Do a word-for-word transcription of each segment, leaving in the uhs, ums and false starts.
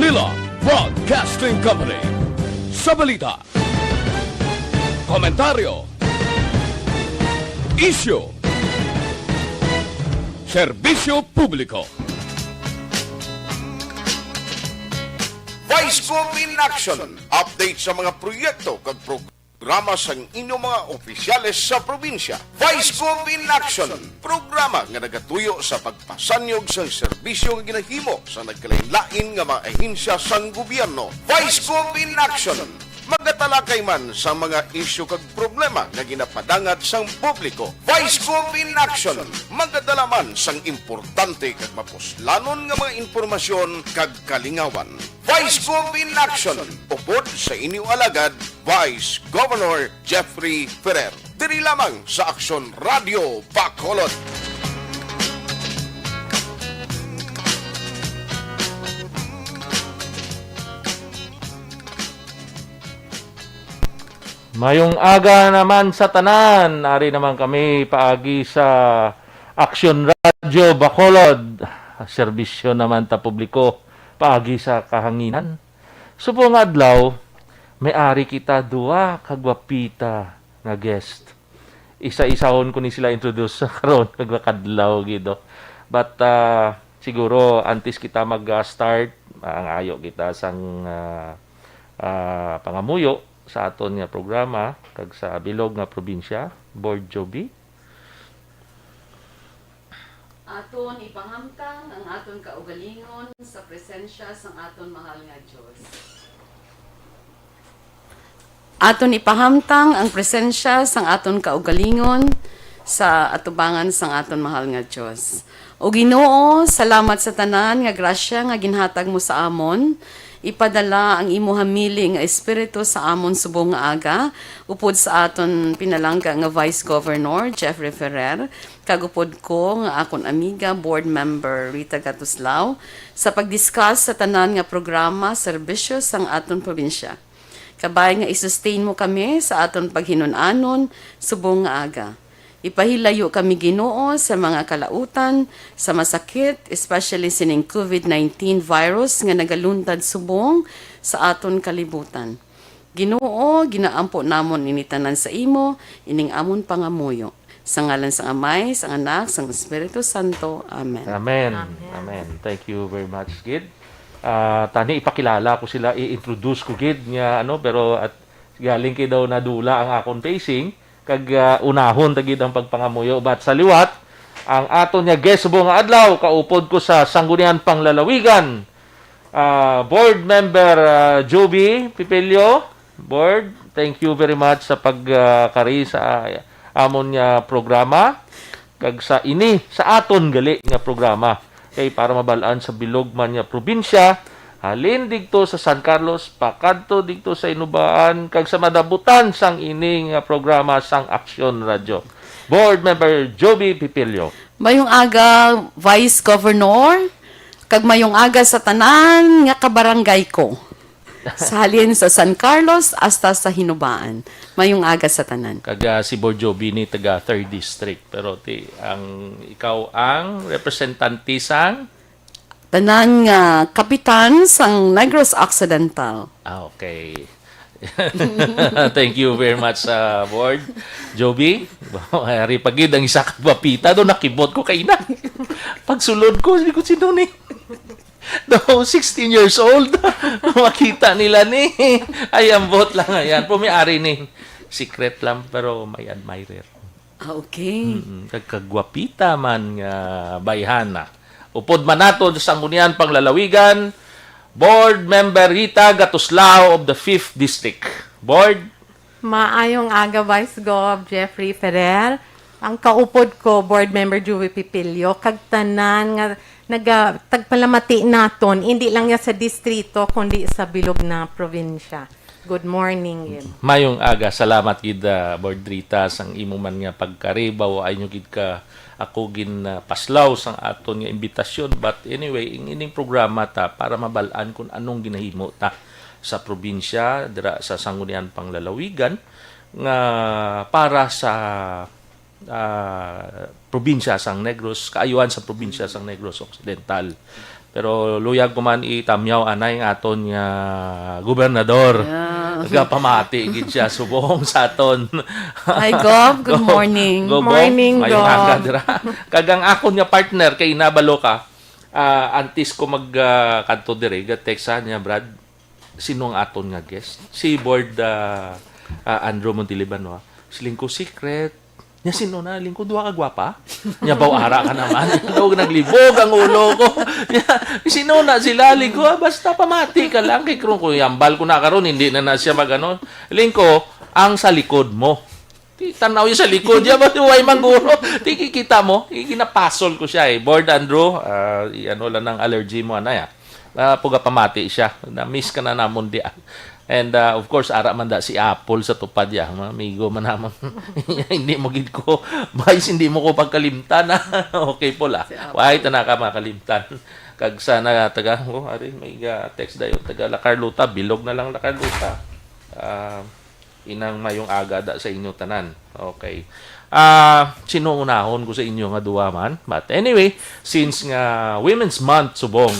Manila Broadcasting Company. Sa balita, komentaryo, isyu, serbisyo publiko. Vice Gov in Action. Update sa mga proyekto kag programa sang inyong mga opisyales sa probinsya. Vice Gov in Action, programa nga nagatuyo sa pagpasanyog sang serbisyo nga ginahimo sa nagkalain-lain nga mga ahensya sang gobyerno. Vice Gov in Action, magatalakay man sa mga isyu kag problema nga ginapadangat sang publiko. Vice Gov in Action, magadala man sang importante kag mapuslanon nga mga impormasyon kag kalingawan. Vice Gov in Action, upod sa inyo alagad, Vice Governor Jeffrey Ferrer. Diri lamang sa Aksyon Radio Bacolod. Mayong aga naman sa tanan. Ari naman kami paagi sa Aksyon Radio Bacolod. Serbisyo naman ta publiko paagi sa kahanginan. Subong nga adlaw, may ari kita duha ka gwapita nga guest. Isa-isahon ko ni sila introduce sa karon nga kadlaw gid, no? But, ah, siguro, antes kita mag-start, mangayo kita sang, ah, ah, pangamuyo sa aton nga programa kag sa bilog nga probinsya, Board Joby. Aton ipahamtang ang aton kaugalingon sa presensya sang aton mahal nga Dios. Aton ipahamtang ang presensya sang aton kaugalingon sa atubangan sang aton mahal nga Dios. O Ginoo, salamat sa tanan nga grasya nga ginhatag mo sa amon. Ipadala ang imo hamili nga espiritu sa amon subong nga aga, upod sa aton pinalangga nga Vice Governor Jeffrey Ferrer, kag upod ko nga akon amiga, Board Member Rita Gatuslao, sa pag-discuss sa tanan nga programa, serbisyo sang aton probinsya. Kabay nga i-sustain mo kami sa aton paghinun-anon subong nga aga. Ipahilayo kami, Ginoo, sa mga kalautan, sa masakit, especially sining covid nineteen virus nga nagaluntad subong sa aton kalibutan. Ginoo, ginaampo namon ini tanan sa imo, ining amon pangamuyo. Sa ngalan sang Amay, sang Anak, sang Espiritu Santo. Amen. Amen. Amen. Amen. Thank you very much, gid. Ah, tani ipakilala ko sila, i-introduce ko gid nga ano, pero at galing kay daw nadula ang akon pacing, kag, ah, unahon ta gid ang pagpangamuyo. But sa liwat, ang aton nga guest subong nga adlaw, kaupod ko sa Sangguniang Panglalawigan, ah, Board Member, ah, Joby Pipilio. Board, thank you very much sa pag, ah, kari sa, ah, amon nga programa. Kag sa ini, sa aton gali nga programa, kay para mabal-an sa bilog man nga probinsya, halin digto sa San Carlos, pakadto digto sa Inubaan, kag sa madabutan sang ini nga programa sang Aksyon Radyo. Board Member Joby Pipilio. Mayong aga, Vice Governor, kag mayong aga sa tanan nga kabarangay ko. Sa halin sa San Carlos hasta sa Hinubaan. Mayong aga sa tanan. Kag, ah, si Board Joby ni taga third District, pero ti, ang, ikaw ang representante sang? Tanan nga kapitan sang Negros Occidental. Ah, okay. Thank you very much, ah, Board Joby. Ari pa gid ang isa ka gwapita do, nakibot ko kay ina. Pagsulod ko, sabi ko, "Sino ni?" Daw sixteen years old. Makita nila ni. Ay, ambot lang, ayan. Pumiari ni. Secret lang, pero may admirer. Ah, okay. Mm-mm. Kag kagwapita man nga bayhana. Upod man nato sa Sangguniang Panglalawigan, Board Member Rita Gatuslao of the fifth District. Board? Maayong aga, Vice Gov Jeffrey Ferrer. Ang kaupod ko, Board Member Joey Pipilio, kag tanan nga naga-, tagpalamati naton, hindi lang ya sa distrito, kundi sa bilog na probinsya. Good morning, gid. Mayong aga. Salamat gid, ah, Board Rita, sang imo man nga pagkaribaw. Ay nyo gid ka ako gin, ah, paslaw sang aton nga imbitasyon. But anyway, ing ining programa ta para mabal-an kung anong ginahimo ta sa probinsya, dira sa Sangguniang Panglalawigan, nga para sa, ah, probinsya sang Negros, kaayuhan sa probinsya sang Negros Occidental. Pero luyag ko man itamyaw anay ang aton nga gobernador. Yeah. Nagapamati gid siya subong sa aton. Hi, Gov. Good Gov, morning. Gov, Morning, mayong Gov. aga dira. Kag ang akon nga partner kay nabalo ka, ah, antes ko mag, ah, kadto dire, ga-text sa niya, Brad, sino ang aton nga guest? Si Board, ah, ah, Andrew Montiliban, no? Siling ko, secret. Nya sino na? Lingkod, duha ka gwapa? Nya baw ara ka naman. Daw naglibog ang ulo ko. Nya, sino na sila? Lingko, ah, basta pamati ka lang. Kay kung, kung yambal ko na karon, hindi na na siya magano. Lingko, ang sa likod mo. Di, tanaw yung sa likod. Yan ba, way man guro. Di, kikita mo. Ginapasol ko siya eh. Board Andrew, ah, i-ano lang ang allergy mo, anay, ah. Ah, puga pamati siya. Na-miss ka na namon di, ah. And, ah, of course, ara man da si Apple sa tupad ya, mga amigo man namon. Hindi mo gid ko, mais, hindi mo ko pagkalimtan, ah. Okay, Paul, ah. Si Apple. Why ta na ka makalimtan? Kag sana taga, oh, ari, may ga-text dayon, taga La Carlota, bilog na lang La Carlota. Ah, inang mayong aga da sa inyo tanan. Okay. Ah, sino unahon ko sa inyo nga duwa man? But anyway, since nga Women's Month subong,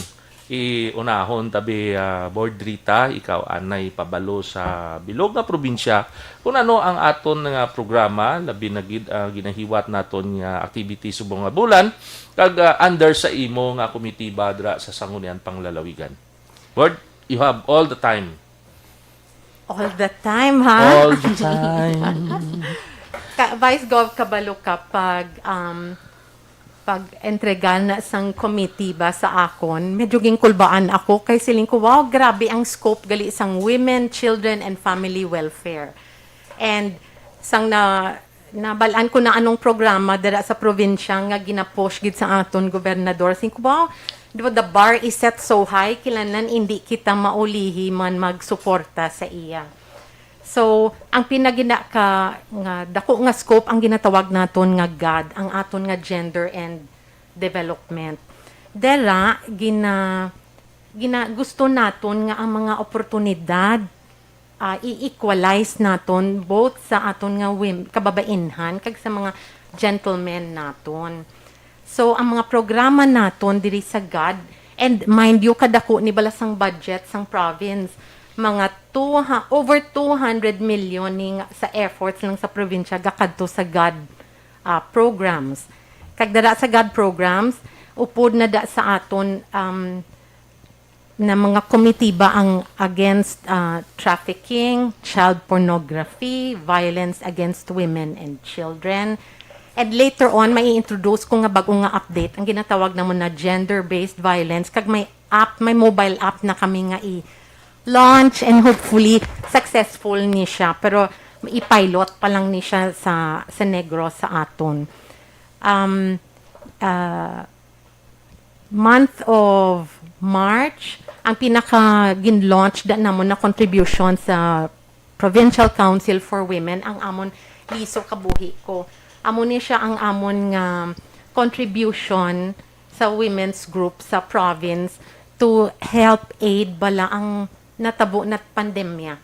i-unahon tabi, ah, Board Rita, ikaw anay pabalo sa bilog nga probinsya kung ano ang aton nga programa, labi na gid ang ginahiwat naton nga activity subong nga bulan, kag, ah, under sa imo nga komitiba dira sa Sangguniang Panglalawigan. Board, you have all the time. All the time, ha? All the time. Ka, Vice Gov, kabalo ka pag, um, pag-entrega na sang committee ba sa akon, medyo ginkulbaan ako kay siling ko, "Wow, grabe ang scope gali sang Women, Children, and Family Welfare." And sang na, nabal-an ko na anong programa dira sa probinsya nga gina-push gid sa aton gobernador. Siling ko, "Wow, di ba, the bar is set so high, kinahanglan hindi kita maulihi man magsuporta sa iya." So, ang pinagina ka nga dako nga scope ang ginatawag naton nga GAD, ang aton nga gender and development. Dera, gina, gina, gusto naton nga ang mga oportunidad, ah, i-equalize naton both sa aton nga wom-, kababainhan kag sa mga gentlemen naton. So, ang mga programa naton diri sa GAD, and mind you, kadako ni bala sang budget sang province, mga two, ha, over two hundred million ni nga sa efforts lang sa probinsya gakadto sa GAD, ah, programs. Kag dara sa GAD programs, upod na da sa aton, um, na mga komitiba ang against, ah, trafficking, child pornography, violence against women and children. And later on, may introduce ko nga bag-o nga update, ang ginatawag namon na gender-based violence. Kag may app, may mobile app na kami nga i-launch and hopefully successful ni siya. Pero i-pilot pa lang ni siya sa, sa Negros sa aton. Um, ah, month of March, ang pinaka gin-launch da namon na contribution sa Provincial Council for Women, ang amon Liso Kabuhi Ko. Amo ni siya ang amon nga contribution sa women's group sa province to help aid bala ang natabo na pandemya,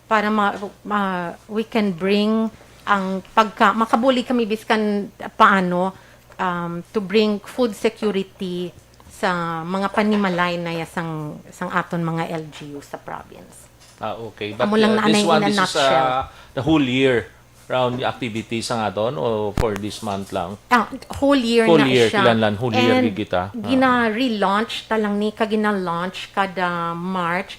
para ma-, ma-, we can bring ang pagka-, makabulig kami biskan paano, um, to bring food security sa mga panimalay na ya sang, sang aton mga L G U sa province. Ah, okay. But, Amo lang uh, na this anay one, in a this is, nutshell. Uh, the whole year round activities ang aton o for this month lang? Ah, whole year Whole na year, siya. Kinahanglan whole year And gid kita. Ah. Gina-relaunch ta lang ni, ka gina-launch kada March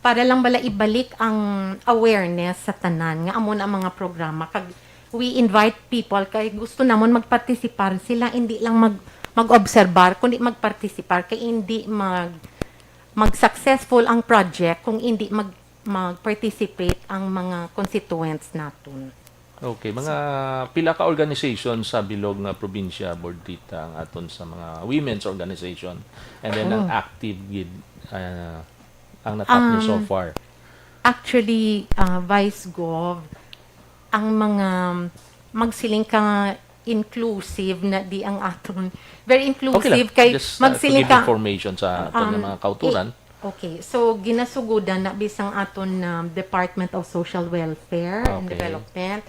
para lang bala ibalik ang awareness sa tanan nga amo na ang mga programa. Kag we invite people kay gusto namon magpartisipar sila, hindi lang mag-, mag-obserbar, kundi magpartisipar kay hindi mag-, mag-successful ang project kung hindi mag-, mag-participate ang mga constituents naton. Okay, mga pila ka organization sa bilog nga probinsya, Board Rita, ang aton sa mga women's organization, and then ang Oh. active gid, ah, ang natap niyo so Um, far? Actually, ah, Vice Gov, ang mga magsiling ka nga inclusive na di ang aton. Very Okay lang. inclusive kay Just, uh, to magsiling give ka information sa aton nga Um, mga kauturan. i-, okay. So, ginasugudan na bisang aton, um, Department of Social Welfare and Okay. Development.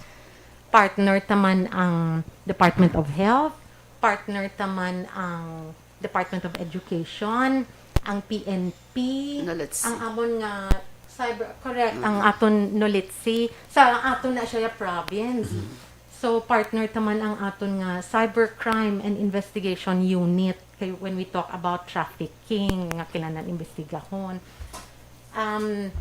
Partner taman ang Department of Health, partner taman ang Department of Education, ang P N P, Nolitsi. Ang amon nga cyber, correct, ang aton Nolitsi, sa aton na siya province. So, partner taman ang aton nga Cybercrime and Investigation Unit kay when we talk about trafficking nga kailangan imbestigahon. Um,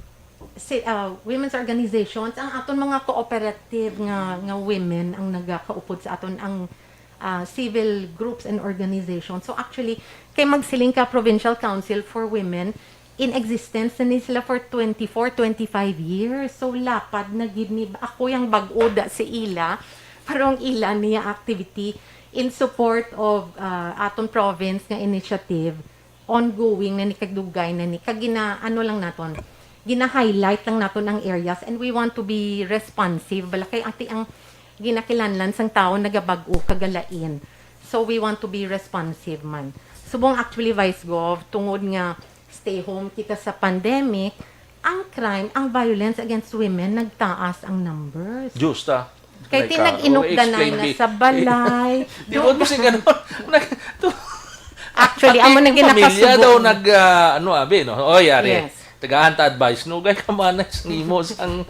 si, uh, women's organizations, ang aton mga cooperative nga nga women ang nagakaupod sa aton, ang uh, civil groups and organizations. So actually, kay magsiling ka Provincial Council for Women, in existence na ni sila for twenty-four, twenty-five years. So lapad na gid ni ako yung bag-o da sa ila, pero ang ila niya activity in support of uh, aton province nga initiative, ongoing na ni, kag dugay na ni, kag gina, ano lang naton, gina-highlight lang naton ang areas, and we want to be responsive. Bala kay ati ang ginakilanlan sang tawo nagabag-o kagalain. So we want to be responsive man. Subong actually, Vice Gov, tungod nga stay home kita sa pandemic, ang crime, ang violence against women, nagtaas ang numbers. Justa. Kay tinag-inukdanan na sa balay. Di mo kasi ganun. Nag- to- Actually, Pati amo na yung pamilya ginakasubo. Daw nag, ah, ano, abi, no? O, yari. Yes. Tagaan ta advice, no? Gay kamanay sa nimo sang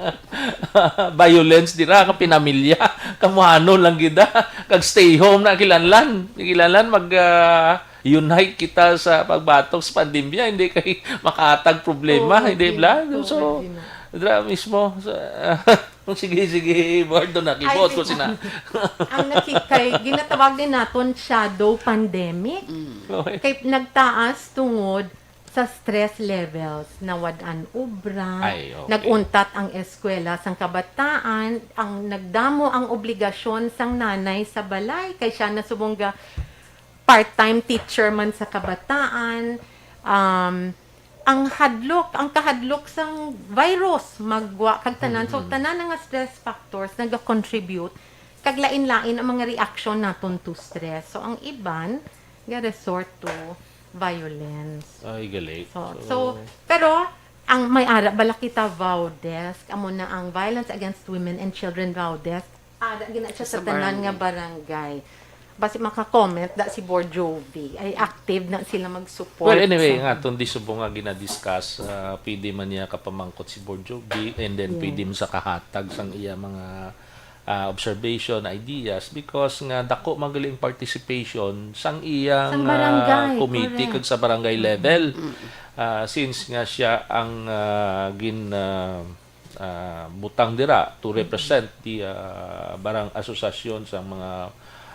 violence dira, ka pinamilya. Kamuhano lang gida. Kag stay home na kilanlan. Kilanlan mag ah, unite kita sa pagbatok sa pandemya. Hindi kay makaatag problema. Oo, hindi hindi. bla? Oo, So, hindi na. dra mismo. Sa, sige, sige, Bordo na. Kibot Ay, ko sina. Ang nakikay, ginatawag din naton shadow pandemic. Okay. Kay nagtaas tungod sa stress levels, nawad-an obra, Ay, okay. Nag-untat ang eskwela sang kabataan, ang nagdamo ang obligasyon sang nanay sa balay, kay siya na subong ga part-time teacher man sa kabataan, um, ang hadlok, ang kahadlok sang virus, magwa kag tanan. So, tanan nga stress factors nagakontribute kag lain-lain ang mga reaction naton to stress. So, ang iban ga resort to violence. Ay, gali. So, so, pero ang may ara bala kita VAWDESK, amo na ang Violence Against Women and Children VAWDESK. Ara gina siya sa Sa tanan barangay. Nga barangay. Basi maka-comment da si Board Jovi. Ay, active na sila mag-support. Well, anyway, sa- nga itong di subong nga ginadiscuss, ah, pwede man niya kapamangkot si Board Jovi, and then Yes. Pwede mo sa kahatag sang iya mga ah, observation, ideas, because nga dako man gali ang participation sang iyang Sang barangay, ah, committee correct. Kag sa barangay level. Ah, since nga siya ang ah, gin ah, ah, butang dira to represent the ah, barang association sa mga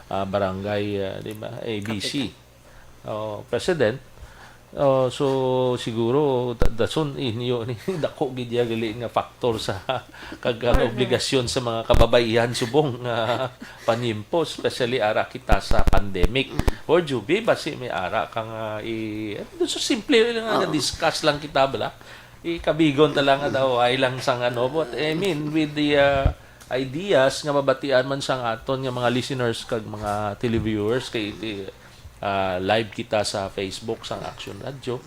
ah, barangay, ah, di ba, A B C. Oh, president. Oh, so siguro da- dason inyo ni dako gid ya gali nga factor sa kag ang obligasyon sa mga kababaihan subong nga panimpo, especially ara kita sa pandemic. Or Juby, basi may ara ka nga i doon sa simple lang nga discuss lang kita bala. Ikabigon ta lang nga daw ay lang sang ano, but I mean with the uh, ideas nga mabatian man sang aton nga mga listeners kag mga televiewers kay iti ah, live kita sa Facebook sang Action Radio.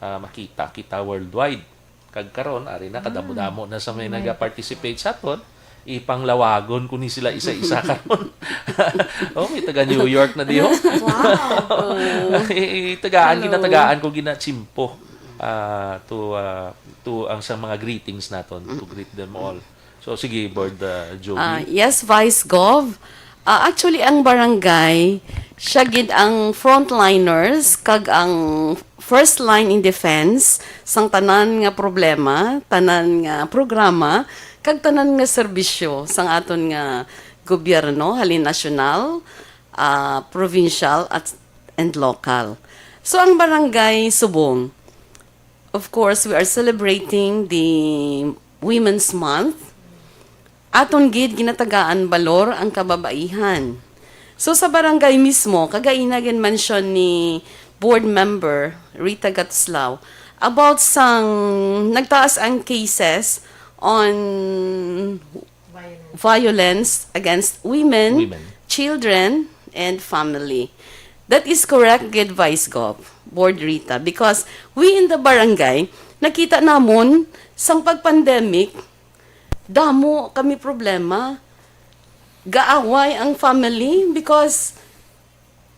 Ah, makita kita worldwide. Kag karon ari na kadamo-damo na sa may naga-participate sa aton. Ipanglawagon ko ni sila isa-isa karon. Oh, may taga New York na diho. Wow! Tagaan, Hello. Ginatagaan ko ginatsimpo ah, to ah, to ang sa mga greetings naton to greet them all. So sige, Board ah, Jovi. Ah, yes, Vice Gov. Ah, actually, ang barangay, siya gid ang frontliners kag ang first line in defense sang tanan nga problema, tanan nga programa, kag tanan nga serbisyo sang aton nga gobyerno, halin nasyonal, ah, provincial, at, and local. So, ang barangay subong, of course, we are celebrating the Women's Month. Aton gid ginatagaan balor ang kababaihan. So sa barangay mismo, kagaina gin-mention ni board member Rita Gatslao about sang nagtaas ang cases on violence against women, Women. Children, and family. That is correct, gid Vice Gov, Board Rita, because we in the barangay, nakita namon sang pag-pandemic, damo kami problema. Gaaway ang family because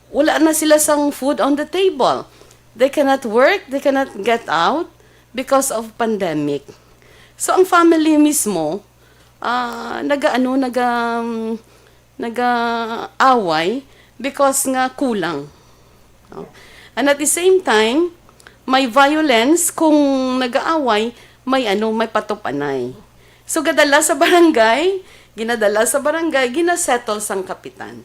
Wala na sila sang food on the table. They cannot work, they cannot get out because of pandemic. So, ang family mismo, ah, naga-, ano, naga-, um, nag-aaway because nga kulang. No? And at the same time, may violence kung nag-aaway, may ano, may patupanay. So, gadala sa barangay, ginadala sa barangay, ginasettle sang kapitan.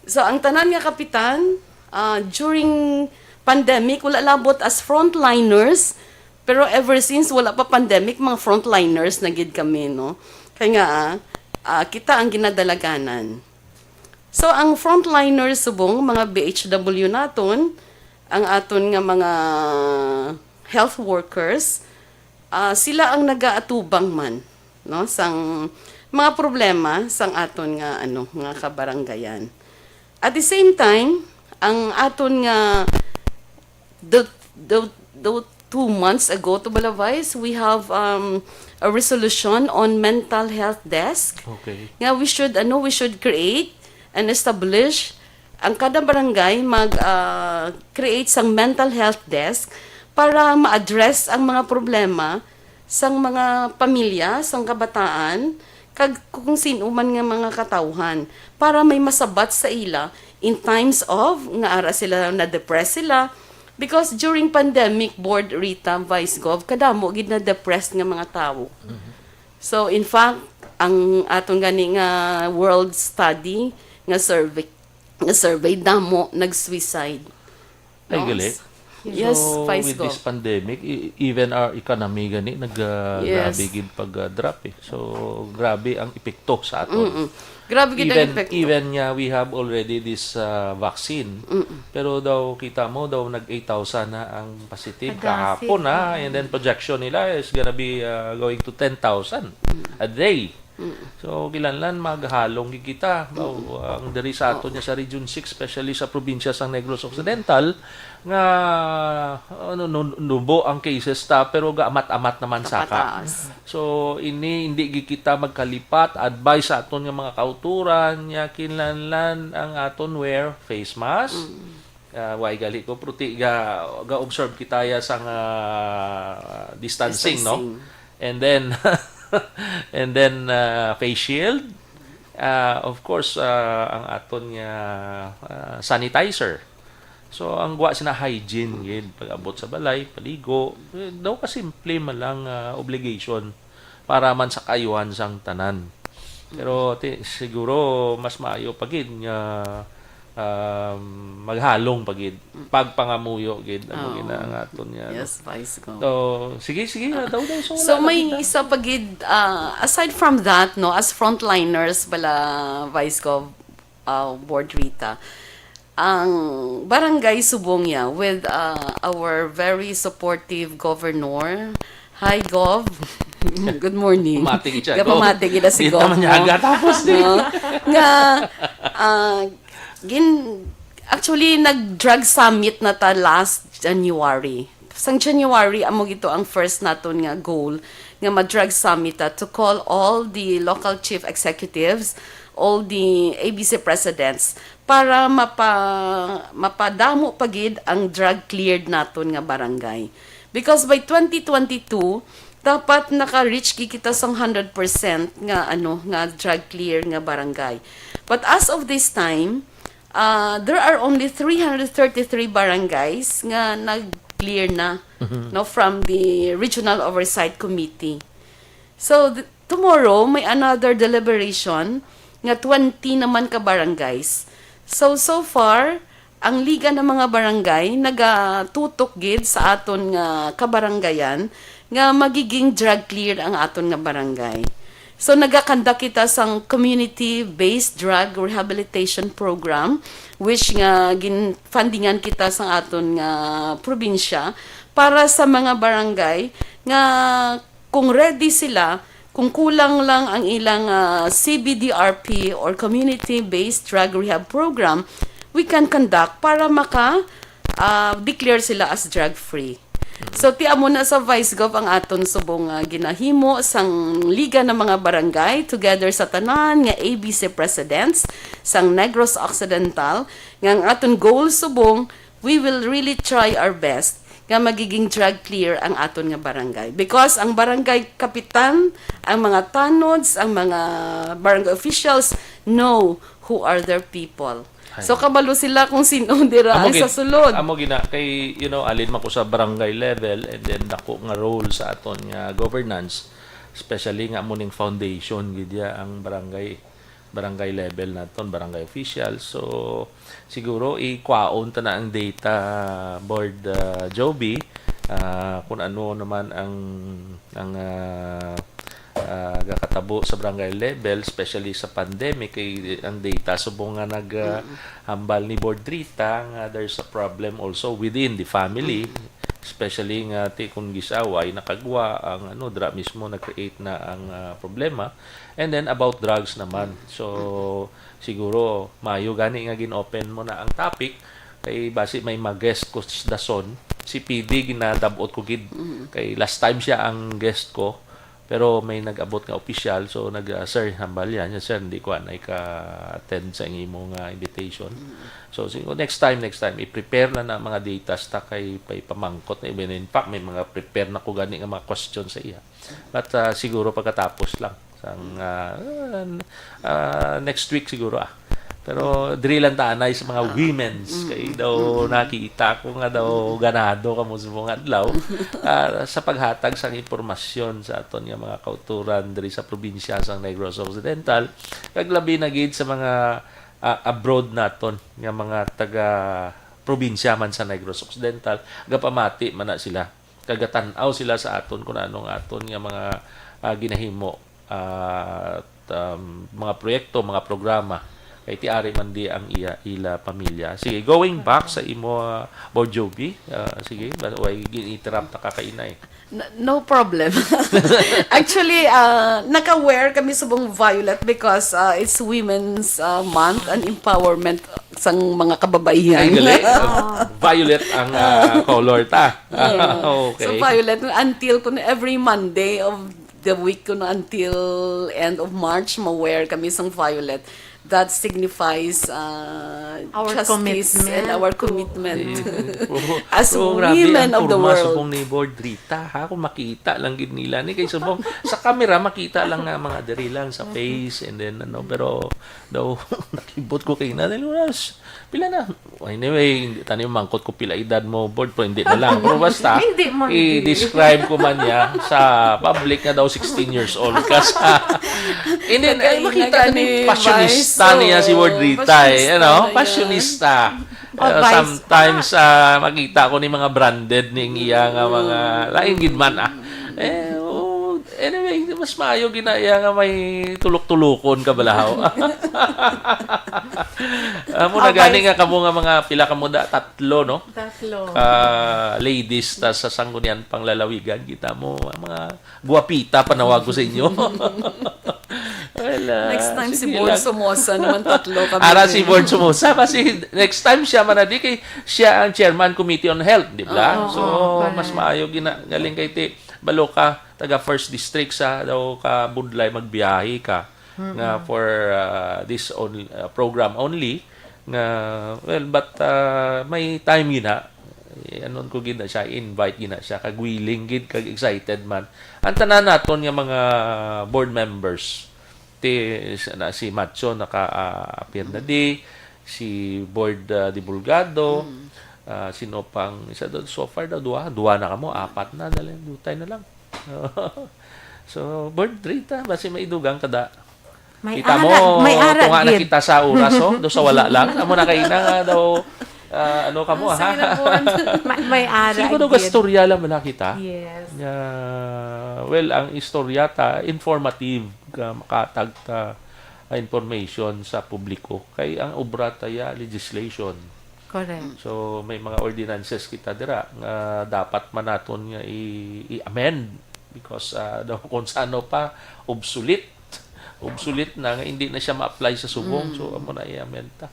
So, ang tanan nga kapitan, ah, during pandemic, wala labot as frontliners, pero ever since wala pa pandemic, mga frontliners na gid kami, no? Kaya nga, ah, ah, kita ang ginadalaganan. So, ang frontliners subong mga B H W naton, ang aton nga mga health workers, ah, sila ang nagaatubang man, no, sang mga problema sang aton nga, ano, nga kabarangayan. At the same time, ang aton nga, the, the, the two months ago, to Balabais, we have, um, a resolution on mental health desk. Okay. Nga we should, ano, we should create and establish ang kada barangay mag, ah, create sang mental health desk para ma-address ang mga problema sang mga pamilya, sang kabataan, kag kung sino man nga mga katawhan, para may masabat sa ila in times of nga ara sila, na-depress sila. Because during pandemic, Board Rita, Vice Gov, kadamo gid na-depressed nga mga tawo. So, in fact, ang aton gani nga world study, nga survey, nga survey, damo nag-suicide. Ay, No? gali. Yes, So, Vice with this Gov. pandemic, e- even our economy gani nag uh, Yes. grabe gid pag uh, drop eh. So grabe ang epekto sa aton. Mm-mm. Grabe gid ang Even epekto. even nga we have already this uh, vaccine, pero daw kita mo daw nag eight thousand na ang positive Kadasig. kahapon na, and then projection nila is gonna be uh, going to ten thousand a day. So, kinahanglan maghalong gid kita. Baw, ang diri sa aton niya sa Region six, especially sa probinsya sang Negros Occidental, nga ano, nu- nubo ang cases ta, pero gaamat-amat naman saka. Kapataas. So, ini hindi gid kita magkalipat. Advice sa aton nga mga kauturan, nya kinahanglan ang aton wear face mask. Ah, why gali ko, pruti ga, ga-observe kita ya sang ah, distancing, no? Distancing. And then, and then ah, face shield. Ah, of course, ah, ang aton nga ah, sanitizer. So, ang gwa sina hygiene gid, pag-abot sa balay, paligo, eh, daw ka simple man lang ah, obligation para man sa kaayuhan sang tanan. Pero ti, siguro mas maayo pa gid nga um, maghalong pa gid, pagpangamuyo gid amo Oo. gid na ang aton nga. No? Yes, Vice Gov. So, sige, sige, ah, daw, daw. So, So wala may na kita. Isa pa gid, ah, aside from that, no, as frontliners bala, Vice Gov, ah, Board Rita, ang barangay subong ya with ah, our very supportive governor. Hi, Gov. Good morning. Pamati gid siya, Gapamati gid si Di Gov. naman niya No? aga tapos, di. No? Nga, ah, gin, actually, nag-drug summit na ta last January. Sang January, amo gito ang first naton nga goal nga ma-drug summit ta to call all the local chief executives, all the A B C presidents para mapa, mapadamo pa gid ang drug cleared naton nga barangay. Because by twenty twenty-two, dapat naka-reach gid kita sang hundred percent nga, ano, nga drug clear nga barangay. But as of this time, uh, there are only three hundred thirty-three barangays nga nag-clear na, no, from the Regional Oversight Committee. So, th- tomorrow, may another deliberation nga twenty naman ka barangays. So, so far, ang Liga ng mga Barangay nagatutok gid sa aton nga kabarangayan nga magiging drug clear ang aton nga barangay. So, nagakandak kita sang community-based drug rehabilitation program, which nga ginfundingan kita sang aton nga probinsya para sa mga barangay nga kung ready sila, kung kulang lang ang ilang ah, C B D R P or community-based drug rehab program, we can conduct para maka ah, declare sila as drug-free. So, ti amo na sa Vice Gov ang aton subong nga ginahimo sang Liga ng mga Barangay together sa tanan nga A B C presidents sang Negros Occidental, nga ang aton goal subong, we will really try our best nga magiging drug clear ang aton nga barangay. Because ang barangay kapitan, ang mga tanods, ang mga barangay officials know who are their people. So, kabalo sila kung sino dira ang sa sulod. Amo gina kay, you know, alin man ko sa barangay level, and then dako nga role sa aton nga governance, especially nga amo ning foundation gid ya ang barangay, barangay level naton, barangay official. So, siguro ikwaon ta na ang data, Board, ah, Joby, ah, kung ano naman ang, ang, ah, ah, gakatabo sa barangay level, especially sa pandemic, kay ang data subong nga nag, ah, hambal ni Board Rita nga there's a problem also within the family, especially nga ti kung gisaway nakagwa ang ano, dra mismo nag-create na ang, ah, problema. And then about drugs naman. So, siguro maayo gani nga gin-open mo na ang topic kay basi may mag-guest ko s- dason, si P D ginadab-ot ko gid. Kay last time siya ang guest ko, pero may nag-abot nga opisyal, so nag, ah, "Sir, hambal yan, yan, sir, hindi ko anay ka-attend sa imo nga invitation." So, siguro next time, next time, i-prepare na na mga datas ta kay pay pamangkot na. Even in fact, may mga prepare na ko gani nga mga question sa iya. But, ah, siguro pagkatapos lang sang, ah, ah, next week siguro, ah. Pero diri lang ta anay sa mga women's, kay daw nakita ko nga daw ganado kamo sa mga adlaw, ah, sa paghatag sang impormasyon sa aton nga mga kauturan diri sa probinsya sang Negros Occidental, kag labi na gid sa mga, ah, abroad naton nga mga taga probinsya man sa Negros Occidental, gapamati man na sila. Kagatan-aw sila sa aton kung ano ang aton nga mga, ah, ginahimo, ah, at, um, mga proyekto, mga programa. Kay ti ari man di ang iya, ila pamilya. Sige, going back sa imo, ah, Board Joby, ah, sige, ba, way gin-interrupt na kakainay. N- no problem. Actually, ah, naka-wear kami subong violet because, ah, it's Women's, ah, Month and empowerment sang mga kababaihan. Ay, gali. Violet ang, ah, color ta. Okay. So, violet, until kun every Monday of the week kun until end of March, ma-wear kami sang violet. That signifies, uh, our justice and commitment. Our commitment as women of the world. Grabe ang porma subong ni Board Rita, ha? Kung makita lang gid nila ni kay subong sa camera, makita lang nga mga diri lang sa face, and then ano, pero daw nakibot ko kay na, dahil wala s- pila na. Anyway, hindi tayo mangkot ko pila edad mo, Board, pero hindi na lang. Pero basta, hindi man, i-describe ko man niya sa public nga daw sixteen years old. Kasi, hindi, ay, makita ni fashionista niya si Board Rita, eh, ano? Fashionista. Uh, sometimes, ah, makita ko ni mga branded ning iya nga mga, lain gid man, ah. Eh, oh, anyway, mas maayo ginaya nga may tulok-tulokon ka balahaw. Amo na gani nga kamo nga mga pila kamo da, tatlo, no? Tatlo. Ah, ladies ta sa Sangguniang Panglalawigan, kita mo, ang mga guwapita, panawag ko sa inyo. Wala. Next time si Board Somoza naman, tatlo kami. Ara si Board Somoza, kasi next time siya man na di kay siya ang chairman committee on health, di ba? Oo, so, oo, mas correct. Maayo gina, galing kay ti, balo ka, taga first district sa daw ka Budlay, magbiyahe ka nga for, ah, this only, ah, program only. Nga, well, but, ah, may time gina. Eh, anon ko gina siya, invite gina siya, kag willing gid, kag excited man. Ang tanan naton nga mga board members, ti, na si Macho naka, ah, appear na di, si Board, ah, Divulgado, ah, sino pang isa doon, so far daw, duha, duha na kamo, apat na, dali, dutay na lang. So, Board Rita, basi may idugang ka da. May ara, may ara gid. Kita mo, tunga na kita sa oras, oh, do sa wala lang. Amo na kaina nga daw, ah, ano ka mo, ha? May, may ara gid. Siguro gastorya lang man na kita. Yes. Nga, well, ang istorya ta, informative, ka, makatag ta, ah, information sa publiko. Kay ang obra ta ya, legislation. Correct. So, may mga ordinances kita dira nga dapat man naton nga i-, i-amend because, ah, daw kung sa ano pa, obsolete. Obsolete na nga hindi na siya ma-apply sa subong. So, amo na i-amend ta.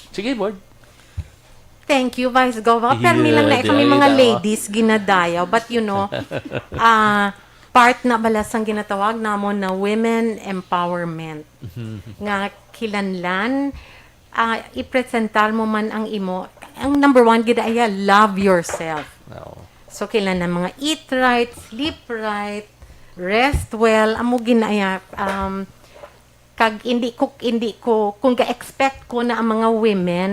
Sige, Board. Thank you, Vice Gov. Ah, permi lang na kami mga ladies ginadayaw. But you know, ah, part na bala sang ginatawag namon na women empowerment. Nga kilanlan, ah, ipresentar mo man ang imo. Ang number one gid ay love yourself. Oo. So, kailangan mga eat right, sleep right, rest well, amo ginaya, um, kag hindi ko, hindi ko, kung ga-expect ko na ang mga women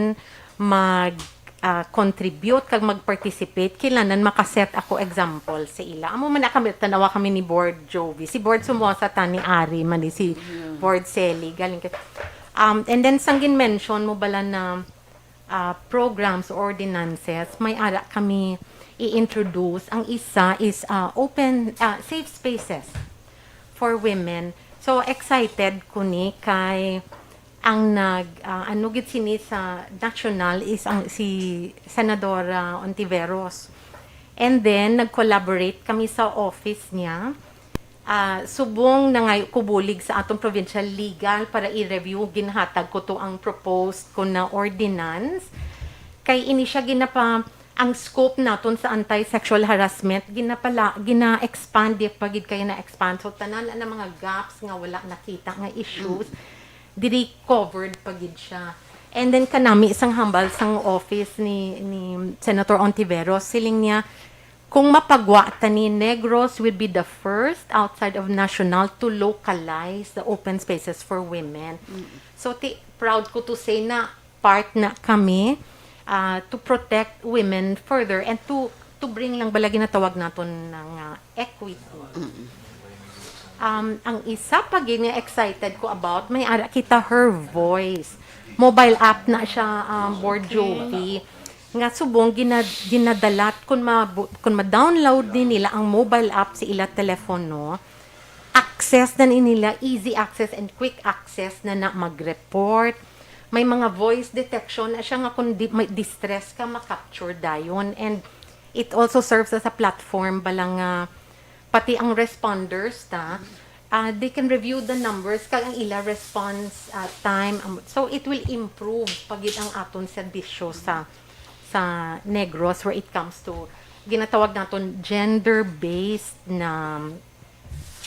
mag, ah, contribute kag mag-participate, kailangan makaset ako example sa ila. Amo man na kami, tanawa kami ni Board Jovi. Si Board Sumosa tani ari man ni si Board Sally. Galing ka. Um, and then, sang gin-mention mo bala na, ah, programs, ordinances, may ara kami i-introduce. Ang isa is, ah, open, ah, safe spaces for women. So, excited ko ni kay ang nag, ah, ano gid sini sa national is ang si Senadora Ontiveros. And then, nag-collaborate kami sa office niya. Ah, subong nangayo ko bulig sa atong provincial legal para i-review, ginhatag ko to ang proposed ko na ordinance. Kay ini siya ginapa, ang scope naton sa anti-sexual harassment, ginapala, gina-expand, di pa gid kay na-expand. So, tanan na mga gaps nga wala nakita nga issues, diri covered pa gid siya. And then, kanami sang hambal sang office ni, ni Senator Ontiveros, siling niya, kung mapagwa ta ni, Negros will be the first outside of national to localize the open spaces for women. So, ti, proud ko to say na part na kami, ah, to protect women further and to, to bring lang bala ginatawag naton nga equity. Um, ang isa pa gid nga excited ko about, may ara kita Her Voice. Mobile app na siya, um, Board Jovi. Nga subong gina-, ginadalat kun ma-, kun ma-download ni nila ang mobile app sa ila telepono, access na ni nila, easy access and quick access na na mag-report. May mga voice detection na siya nga kung di, may distress ka, ma-capture dayon. And it also serves as a platform bala nga pati ang responders ta, ah, they can review the numbers kag ang ila response, ah, time. Am-, so it will improve pa gid ang aton serbisyo sa, sa Negros where it comes to ginatawag naton gender-based na,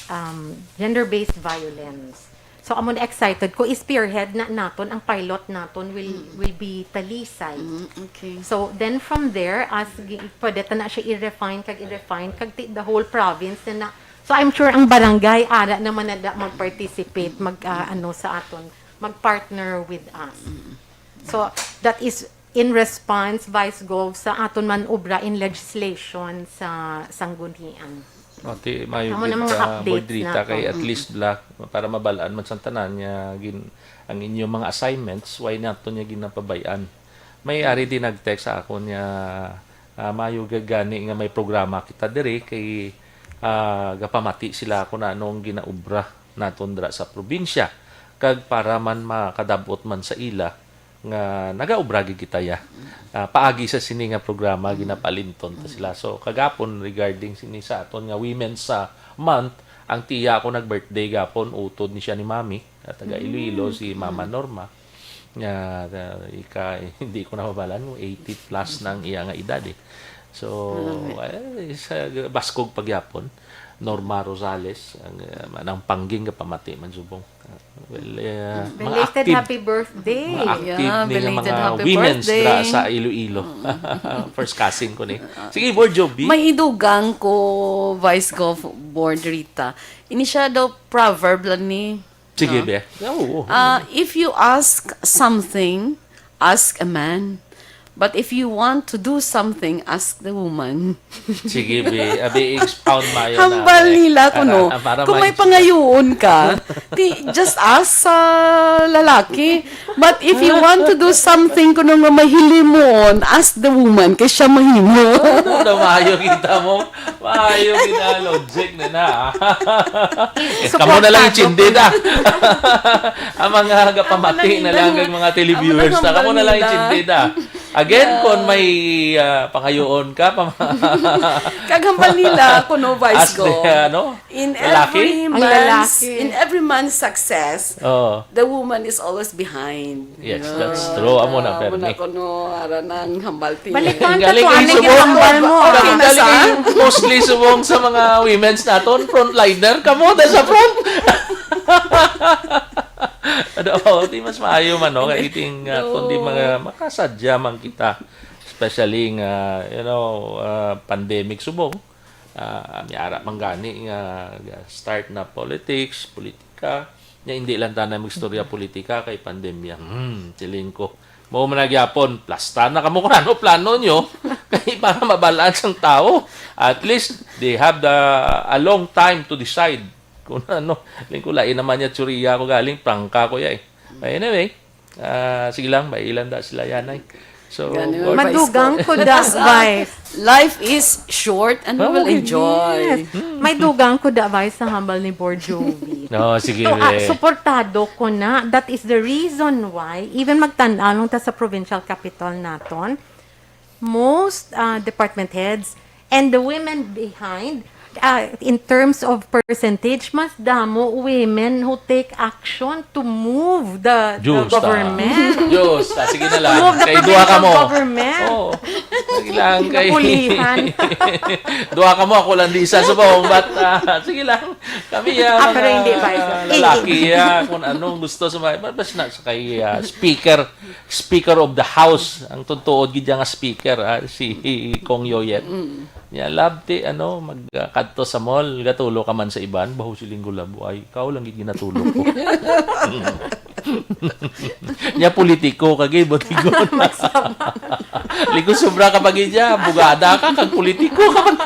um, gender-based violence. So, amo na excited ko, spearhead na naton, ang pilot naton will, will be Talisay. Mm, okay. So, then from there, as gi-, pwede ta na siya i-refine kag i-refine kag ti, the whole province na na. So, I'm sure ang barangay ara naman na da mag-participate, mag, ah, ano sa aton, mag-partner with us. So, that is in response, Vice Gov, sa aton man obra in legislation sa Sanggunian. Ati, mayo gid, mga ah, updates Board Rita, na kay at least bala, para mabalaan man sang tanan niya gin-, ang inyong mga assignments, why nato niya ginapabay-an. May ari din nag-text sa akon niya, ah, mayo gid gani nga may programa kita diri kay, ah, gapamati sila kung ano ang ginaobra naton dira sa probinsya. Kag para man makadab-ot man sa ila, nga nagaobra gid kita ya. Ah, paagi sa sini nga programa, ginapalinton ta sila. So, kagapon, regarding sini sa aton nga Women's, ah, Month, ang tiya ko nag-birthday gapon, utod ni siya ni Mami, ah, taga Iloilo, si Mama Norma. Nga, ah, ika, hindi ko na mabalan, eighty plus na ang iya nga edad eh. So, eh, sa baskog pa gyapon, Norma Rosales, ang, ah, nang pangging nga pamati man subong. Well, eh, mga active, happy birthday. Mga active ni nga mga women's dra sa Iloilo. First cousin ko ni. Sige, Board Jovi. May idugang ko, Vice Gov Board Rita. Ini siya daw proverb lang ni. Sige, be. Oo. Ah, if you ask something, ask a man. But if you want to do something, ask the woman. Sige, be. Abi, expound mayo na. Hambal nila kuno. Kung may pangayuon ka, di, just ask sa lalaki. But if you want to do something kuno nga mahilimon, ask the woman kay siya mahimo. Ano na mayo kita mo? Mayo kita logic na na. Kamo na lang intindi da. Ang mga gapamati na lang kag mga televiewers na, kamo na lang intindi da. Again, kung may, ah, pangayoon ka, pama- Kag hambal nila, kuno, Vice As the, Gov, ano, in lalaki? every Ang man's, lalaki. in every man's success, Oh. the woman is always behind. Yes, Yeah. that's true. Amo na, Amo na Permi. kuno, ara nang hambal ti. Balikan Ang ka galing kung kay ano subong. ginhambal mo, Okay ah. Ang na galing sa? kay mostly subong sa mga women's naton, frontliner. Kamo, da sa front. Ano, oh, di mas maayo man, no? Kay iting, ah, No. kundi mga makasadya man kita. Especially nga, you know, ah, pandemic subong. Ah, may ara man gani nga start na politics, politika. Nya, hindi lang tanan magstorya politika kay pandemya. Hmm, siling ko. Mao man na gyapon, plasta na kamo kung ano plano nyo. Kay para mabalaan sang tao. At least, they have the, a long time to decide kung ano. Siling ko, lain naman niya, tsuriya ko galing, prangka ko ya eh. Anyway, ah, sige lang, mailan da sila yan ay. So, Gani, Lord, Vice Madugang Gov. ko da, Vice. Life is short and we Oh, will enjoy. yes. May dugang ko da, Vice, sa hambal ni Bor Jovi. No, sige, So, ah, be. suportado ko na. That is the reason why, even magtan-aw lang ta sa provincial capital naton, most, ah, department heads and the women behind, ah, in terms of percentage, mas damo women who take action to move the, the Diyos ta. government. Diyos ta, sige na lang. Move the Kay duha ka provincial mo. government. Oo. Sige lang. Kay Napulihan. Duha ka mo, ako lang di isa subong. But, ah, sige lang. Kami, ah, Ah, pero mga hindi, Vice. lalaki, ah, kung anong gusto sa mga, mas na sa kay, ah, speaker, speaker of the house, ang tuntuod gid nga speaker, ah, si Cong Yoyet. Mm. Niya, love ti, ano, mag, ah, kadto sa mall, gatulo ka man sa iban, baho si Linggo Labo, ay, ikaw lang gid ginatulo ko. Niya, politiko ka gid, botigon. Linggo, sobra ka pa gid niya, bugada ka, kag politiko ka man.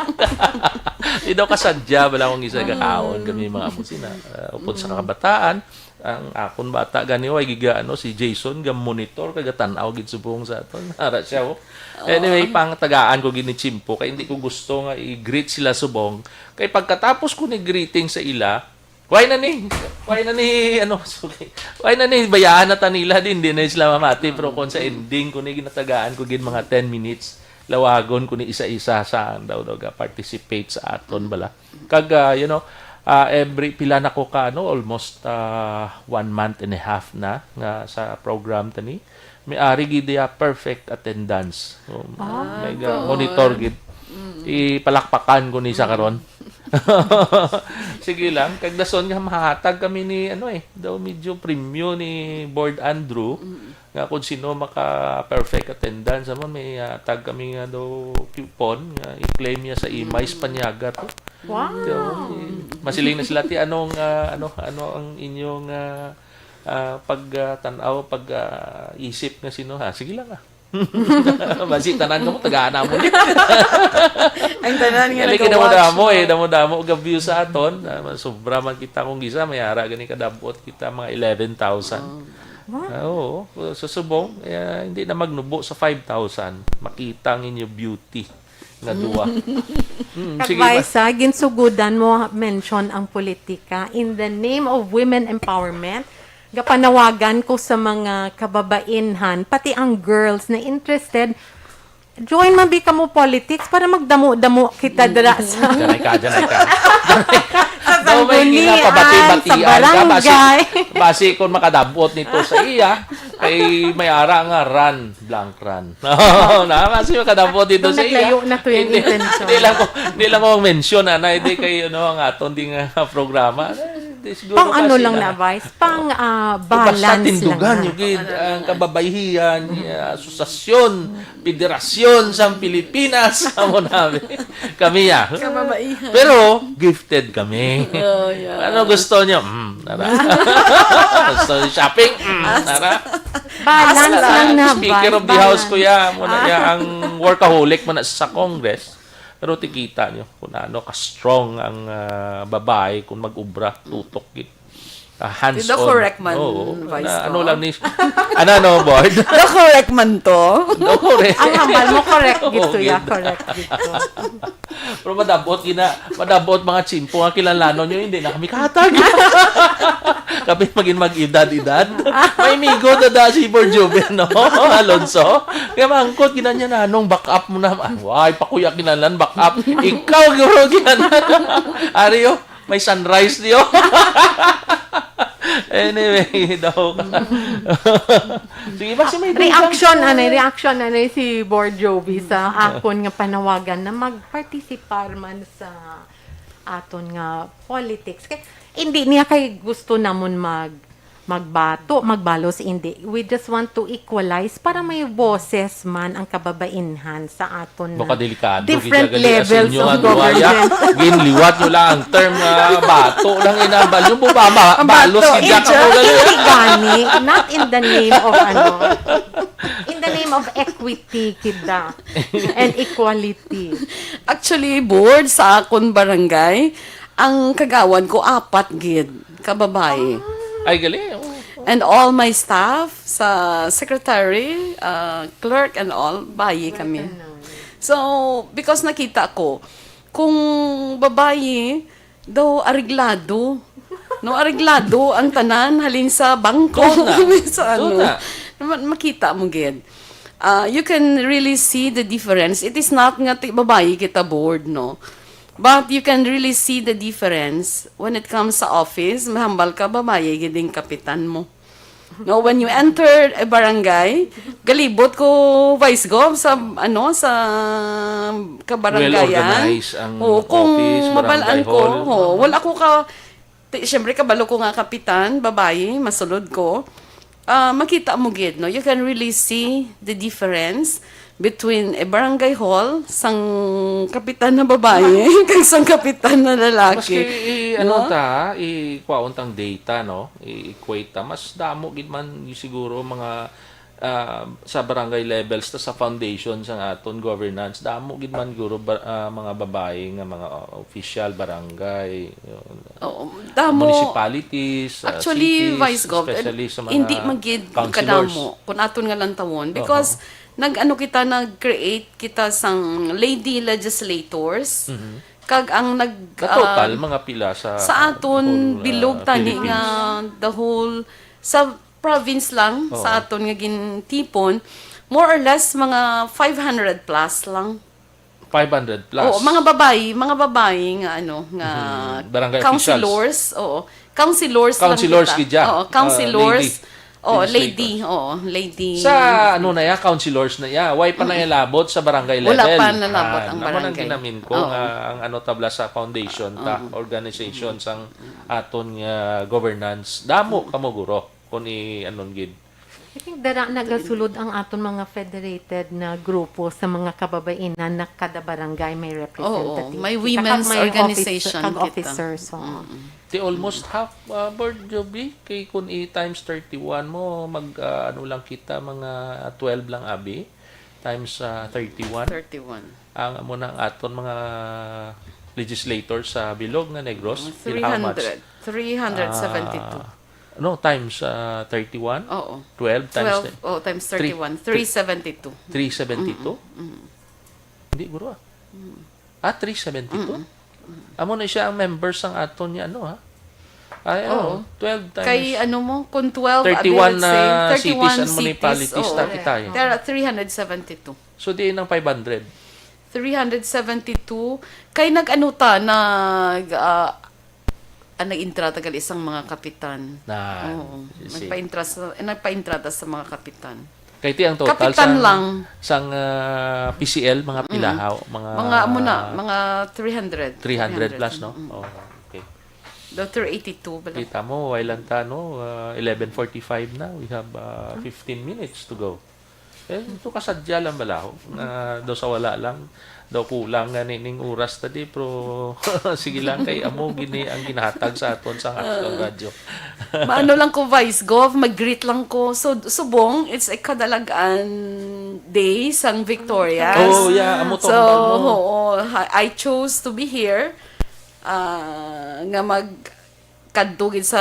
Di daw kasadya, wala akong isa gakaon, kami mga amo sina, ah, upod sa kabataan, ang akon bata gani, way giga, ano, si Jason, ga monitor, kag gatan-aw gid subong sa aton. Ara siya, oh. Anyway, pang tagaan ko gid ni Chimpo, kay hindi ko gusto nga i-greet sila subong. Kay pagkatapos ko ni greeting sa ila, why na ni, why na ni, ano, sorry, why na ni bayaan na ta nila din, di na sila mamati, pero kung sa ending ko ni ginatagaan ko gid mga ten minutes, lawagon ko ni isa-isa sa daw daw ga-participate sa aton bala. Kag, ah, you know, ah, every pila na ko ka, ano, almost, ah, one month and a half na nga sa program tani. May ari gid iya perfect attendance. So, Ah, may ga-, good. monitor gid. Mm. Ipalakpakan ko ni sa karon. Sige lang, kag dason nga mahatag kami ni, ano eh, daw medyo premyo ni Board Andrew, Mm. nga kung sino maka-perfect attendance, amo, may hatag kami nga daw coupon nga i-claim niya sa Imay Mm. Espaniaga to. Wow. So, eh, masiling na sila, "Ti, anong, ah, ano, ano ang inyong, ah, ah, pag, ah, tan-aw, pag, ah, isip nga sino, ha?" Sige lang, ah. Basi tanan kamo, tagaan namon. Ang tanan nga Kaya lagi nag-watch, damo-damo, no? eh, damo-damo ga views sa aton. Ah, sobra man kita kung gisa, may ara gani kadabot kita, mga eleven thousand. Oh. Wow. Ah, oo. Sa subong, eh, hindi na magnubo sa five thousand. Makita ang inyo beauty nga duwa. Mm, Kag sige ba? Vice, ah, ginsugudan mo mention ang politika in the name of women empowerment. Gapanawagan ko sa mga kababainhan, pati ang girls na interested, join man bi kamo politics para magdamo-damo kita dira sa Diyan ay ka, diyan ay ka. Sa Daw may sanggunian, ginapabati-batian sa ka, basi, barangay. basi kung makadabot nito sa iya, kay may ara nga run, blank run. Oo, na, basi makadabot dito Kung sa iya. naglayo na to yung Hindi, intensyon. hindi lang ko, hindi lang ko mention, ana, hindi kay, ano, ang aton ding, ah, programa. Eh, di siguro Pang ano kasi lang na, na, Vice? Pang, ah, Basta balance tindugan lang, nyo ha? gid ang kababaihan, ah, asosasyon, federasyon sa Pilipinas, amo na, kami, ah. Kababaihan. Pero gifted kami. Oh, yeah. Ano gusto nyo? Mm, nara. Gusto nyo shopping? Mm, nara. Balance Nara. lang na, Speaker Vice, of the house, balance. kuya, mo na Ah. iya ang workaholic mo na sa Congress. Pero tikita nyo kung ano ka-strong ang, ah, babae kung mag-ubra, tutok gid. Ah, hands-on. Di daw correct man, Oo. Vice Na, ano ko. lang ni, ano, ano, board? Daw correct man to. Daw correct. Ang hambal mo, correct Oo, gid, kuya. gid. Correct gid to. Pero madabot, gina, madabot mga tsimpo nga kilalanon nyo, hindi na kami kahatag. Kami maging mag-edad-edad. May migo na da si Born Jovi, no? Alonso. Kaya maangkot, gina niya na, anong back up mo na? Ah, why, pakuya kinalan, back up. Ikaw, guro, gina. Ari, oh, may sunrise niyo. Anyway, daw ka. Sige, basi may Reaction, dagdag anay, reaction, anay si Bor Jovi sa akon nga panawagan na magpartisipar man sa aton nga politics. Kay, hindi niya kay gusto namon mag, magbato, magbalos, hindi. We just want to equalize para may boses man ang kababainhan sa aton nga Baka delikado, different gid, gid, levels sa inyo of nga duwaya. government. Ginliwat nyo lang ang term nga bato lang inambal nyo. Buba, ma-, Ang balos bato, gid, hindi, ako gali. hindi gani. Not in the name of, ano, in the name of equity, kita, and equality. Actually, board sa akon barangay, ang kagawad ko, apat gid ka babayi. Ay, gali. Oo. And all my staff, sa secretary, uh, clerk, and all, bayi kami. So, because nakita ko, kung babayi, daw areglado. No, areglado ang tanan, halin sa bangko, Tuna. halin sa ano. Tuna. Ma-, makita mo gid. Uh, you can really see the difference. It is not nga ti babayi kita board, no? But you can really see the difference when it comes sa office. Mahambal ka, babayi gid ang kapitan mo. No, when you enter a barangay, galibot ko, Vice Gov, sa, ano, sa kabarangayan. Well organized ang Oo, kung office, barangay mabalaan ko, hall. ho, wala ko ka, ti-, siyempre, kabalo ko nga kapitan, babayi, masulod ko. Ah, makita mo gid, no? You can really see the difference between a barangay hall, sang kapitan na babayi, kag sang kapitan na lalaki. Maski i-, ano No? ta, i-, kwaon tang data, no? I-equate ta, mas damo gid man siguro mga, ah, sa barangay levels ta sa foundation sang aton governance, damo gid man guro ba-, ah, mga babayi nga mga, ah, official barangay, yun. Oo, damo. Municipalities, ah, Actually, cities, Vice Gov, especially sa mga hindi man gid councilors. kadamo kung aton nga lantawon Oo. because nag-ano kita, nag-create kita sang lady legislators. Mhm. Kag ang nag, Na total, ah, mga pila sa sa aton whole, ah, bilog tani Philippines? nga the whole sa province lang, Oo. sa aton nga gintipon, more or less, mga five hundred plus lang. Five hundred plus? Oo, mga babayi, mga babayi nga, ano, nga Mhm. Barangay councilors, officials? oo. Councilors lang Councilors kita. gid ya? Oo, Ah, councilors. lady. Oo, legislators. lady, oo, lady Sa, ano na ya, councilors na ya? Why pa Mm. nayalabot sa barangay Wala level? pa nalabot Ah, ang naman ang barangay. kinamin ko Oo. nga ang ano tabla sa foundation ta, Oo. organization Mm. sang aton nga governance. Damo kamo guro kung i-anon gid. I think dara nagasulod ang aton mga federated na grupo sa mga kababainan na kada barangay may Oo, representative. may Kita women's kag may office-, organization kag kita. officers, oo. Mm-mm. Ti almost half, uh, Board Jovi, kay kun i-times thirty-one mo, mag, uh, ano lang kita, mga twelve lang abi, times, uh, thirty-one. Thirty-one. Ang amo na ang aton mga legislators sa bilog nga Negros, Mga pila, how much? three hundred. Three hundred seventy-two. Ah, no, times, ah, thirty-one? Oo. Twelve times Twelve, the oh, times three, thirty-one. three, Three seventy-two. three seventy-two? Mm-mm. Hindi, guro, ah. Mm. Ah, three seventy-two? Mm-mm. Amo na siya ang members sang aton niya, ano, ha? Ay, ano, Oo. twelve times Kay ano mo, kung twelve, abi, thirty-one let's say, na cities thirty-one and cities, municipalities oo. na kita, eh. There are three hundred seventy-two. So, di nang five hundred? Three hundred seventy-two. Kay nag-ano ta, nag, ah, ah, nag-intra ta gali sang mga kapitan. Na, Oo. you see. Nagpa-intra sa, nagpa-intra ta sa mga kapitan. Kay ti ang total Kapitan sang, lang. sang, ah, P C L, mga Mm. pilahaw, mga Mga, amo na, mga three hundred. three hundred plus, no? Mm. Oh, okay. Doctor eighty-two bala. Kita mo, why lang ta, no? Ah, eleven forty-five na. We have, ah, fifteen minutes to go. Eh, ito kasadya lang bala ho. Nga daw sa wala lang, daw kulang nga ni-, ning oras ta di, pero sige lang kay amo gini ang ginahatag sa aton sa Hatag Ah. Radyo. Maano lang ko, Vice Gov, mag-greet lang ko. So, subong, it's a Kadalagan Day sang Victorias. Oh, yeah, amo to So, ang ano. oo, ha-, I chose to be here, ah, nga mag- kadto gid sa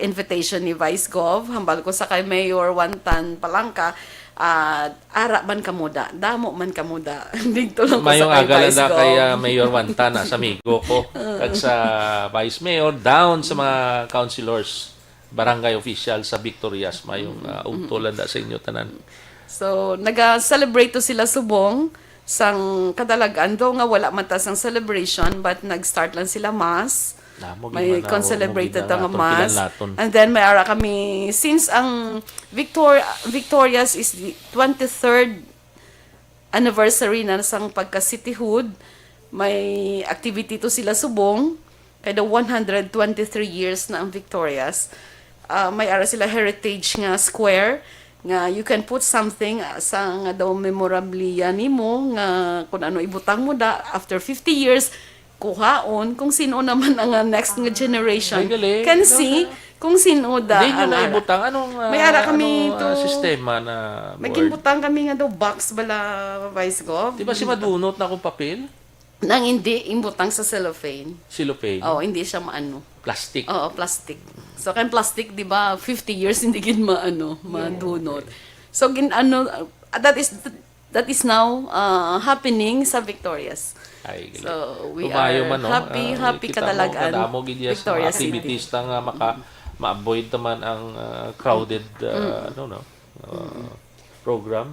invitation ni Vice Gov, hambal ko sa kay Mayor Juan Tan Palangka, ah, ara man kamo da, damo man kamo da. Didto lang ko sa Mayong kay aga lang Vice da Gov. Kay, ah, Mayor Juan Tan, ah, sa amigo ko, kag sa Vice Mayor, down sa mga councilors, barangay official sa Victorias, mayong, ah, ugto lang da sa inyo tanan. So, naga-celebrate to sila subong sang kadalag-an, though nga wala man ta sang celebration, but nag-start lang sila mass. Namo gid. May man na, concelebrate mo gid ta na nga aton mass. Kinalaton. And then may ara kami, since ang Victor-, Victorias is the twenty-third anniversary na sang pagka-cityhood, may activity to sila subong, kay the one hundred twenty-three years na ang Victorias. Ah, may ara sila heritage nga square, nga you can put something, ah, sa nga daw memorabilia nimo, nga kung ano ibutang mo da, after fifty years, kuhaon kung sino naman ang, ah, next nga generation. Ay, gali. Can see kung sino da. Hindi nyo ang na ara. Ibutang. Anong, ah, may ara kami anong, ah, to sistema na may board? Ginbutang kami nga daw box bala, Vice Gov. Di ba si Madunot na akong papel? Nang hindi, imbutang sa cellophane. Cellophane? Oo, hindi siya maano. Plastic? Oo, plastic. So, kay plastic, di ba, fifty years, hindi gid maano, madunot. Okay. So, gin-, ano, uh, that is, that is now, uh, happening sa Victorias. Ay, gali. So, we are happy, happy kadalagan, Victorias City. Umayo man, no? Ah, kita mo, kadamo gid iya sa mga activities ta nga maka-, ma-avoid naman ang, ah, crowded, ah, ano, no? Ah, program.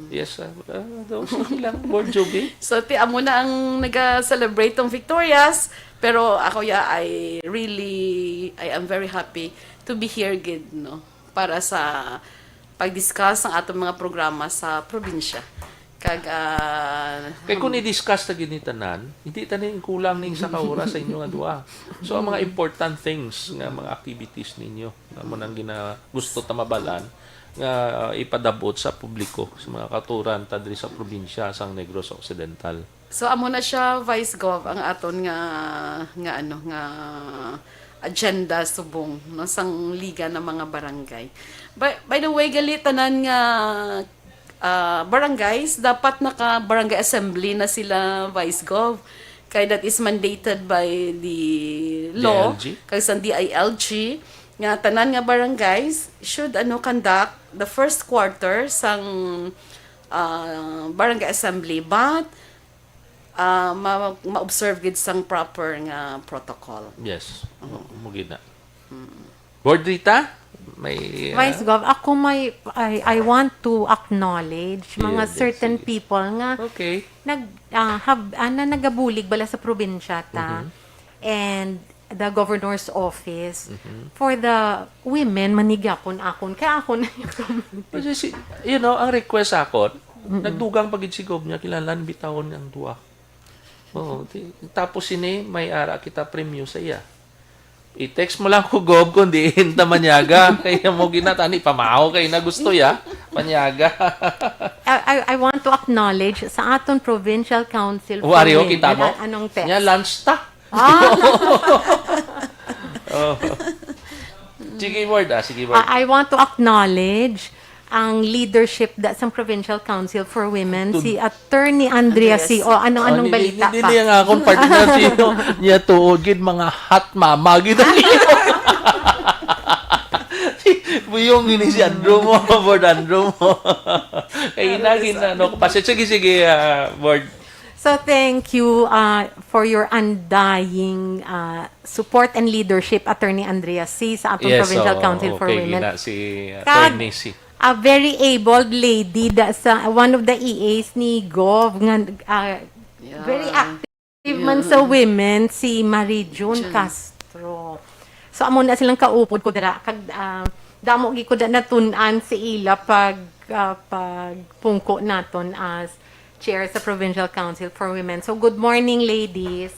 Yes, ah, ah, daw, sige lang, Board Joby. So, ti, amo na ang naga-celebrate tong Victorias, pero ako, ya, I really, I am very happy to be here gid, no, para sa pag-discuss ang atong mga programa sa probinsya. Kag, ah, kay kung i-discuss ta gid ni tanan, hindi ta ni kulang ning isa ka oras sa inyo nga duha. So, ang mga important things nga mga activities ninyo, amo nang gina-, gusto ta mabalan, nga ipadab-ot sa publiko, sa mga kautoran ta diri sa probinsya sang Negros Occidental. So, amo na siya, Vice Gov, ang aton nga, nga ano, nga agenda subong, no, sang Liga ng mga Barangay. By, by the way, gali tanan nga, ah, barangays, dapat naka-barangay assembly na sila, Vice Gov. Kay that is mandated by the law, D I L G? Kag sa D I L G, nga tanan nga barangays should, ano, conduct the first quarter sang, ah, barangay assembly, but, ah, ma-, ma-observe gid sang proper nga protocol. Yes. Mm. Mo gid na. Mm. Board Rita, may, ah, Vice Gov, ako may, I, I want to acknowledge mga certain people nga nag-, ah, have, ah, na nagabulig bala sa probinsya ta. Mhm. And the governor's office, mhm, for the women, man ni gyapon akon. Kaya ako na yung comment. Kasi si, you know, ang request akon, mm-mm, nagdugang pa gid si Gov niya, kinahanglan bitawon ang duha. Oo, ti-, tapos sini, may ara kita premyo sa iya. I-text mo lang ko, Gov, kung diin ta manyaga. Kaya mo ginatani, pamahaw kay na gusto ya, panyaga. I, I, I want to acknowledge sa aton Provincial Council for Women. Wario, kita mo? Anong text? Nya, lunch ta. Ah. Oh. Sige, Ward, ah, sige, Ward. Ah, I want to acknowledge ang leadership da sang Provincial Council for Women, si Attorney Andrea Andrea C. C. O, anong, anong balita pa? Oh, hindi, hindi, hindi, ang akong partner, sino niya tuod, gid, mga hot mama, gid. Buyong gini si Andrew mo, Board Andrew mo. Kay ina, gina-, ano ko pa. Sige, sige, ah, Board. So, thank you, ah, for your undying, ah, support and leadership, Attorney Andrea C, sa atong Provincial Council for Women. Yes, oo, okay, gina-, si Attorney C. Kag a very abled lady da, sa one of the E As ni Gov, nga, ah, very active man sa women, si Marie June Castro. So, amo na silang kaupod ko dira. Kag, ah, damo gid ko da natun-an sa ila pag, ah, pagpungko naton as chair sa Provincial Council for Women. So, good morning, ladies.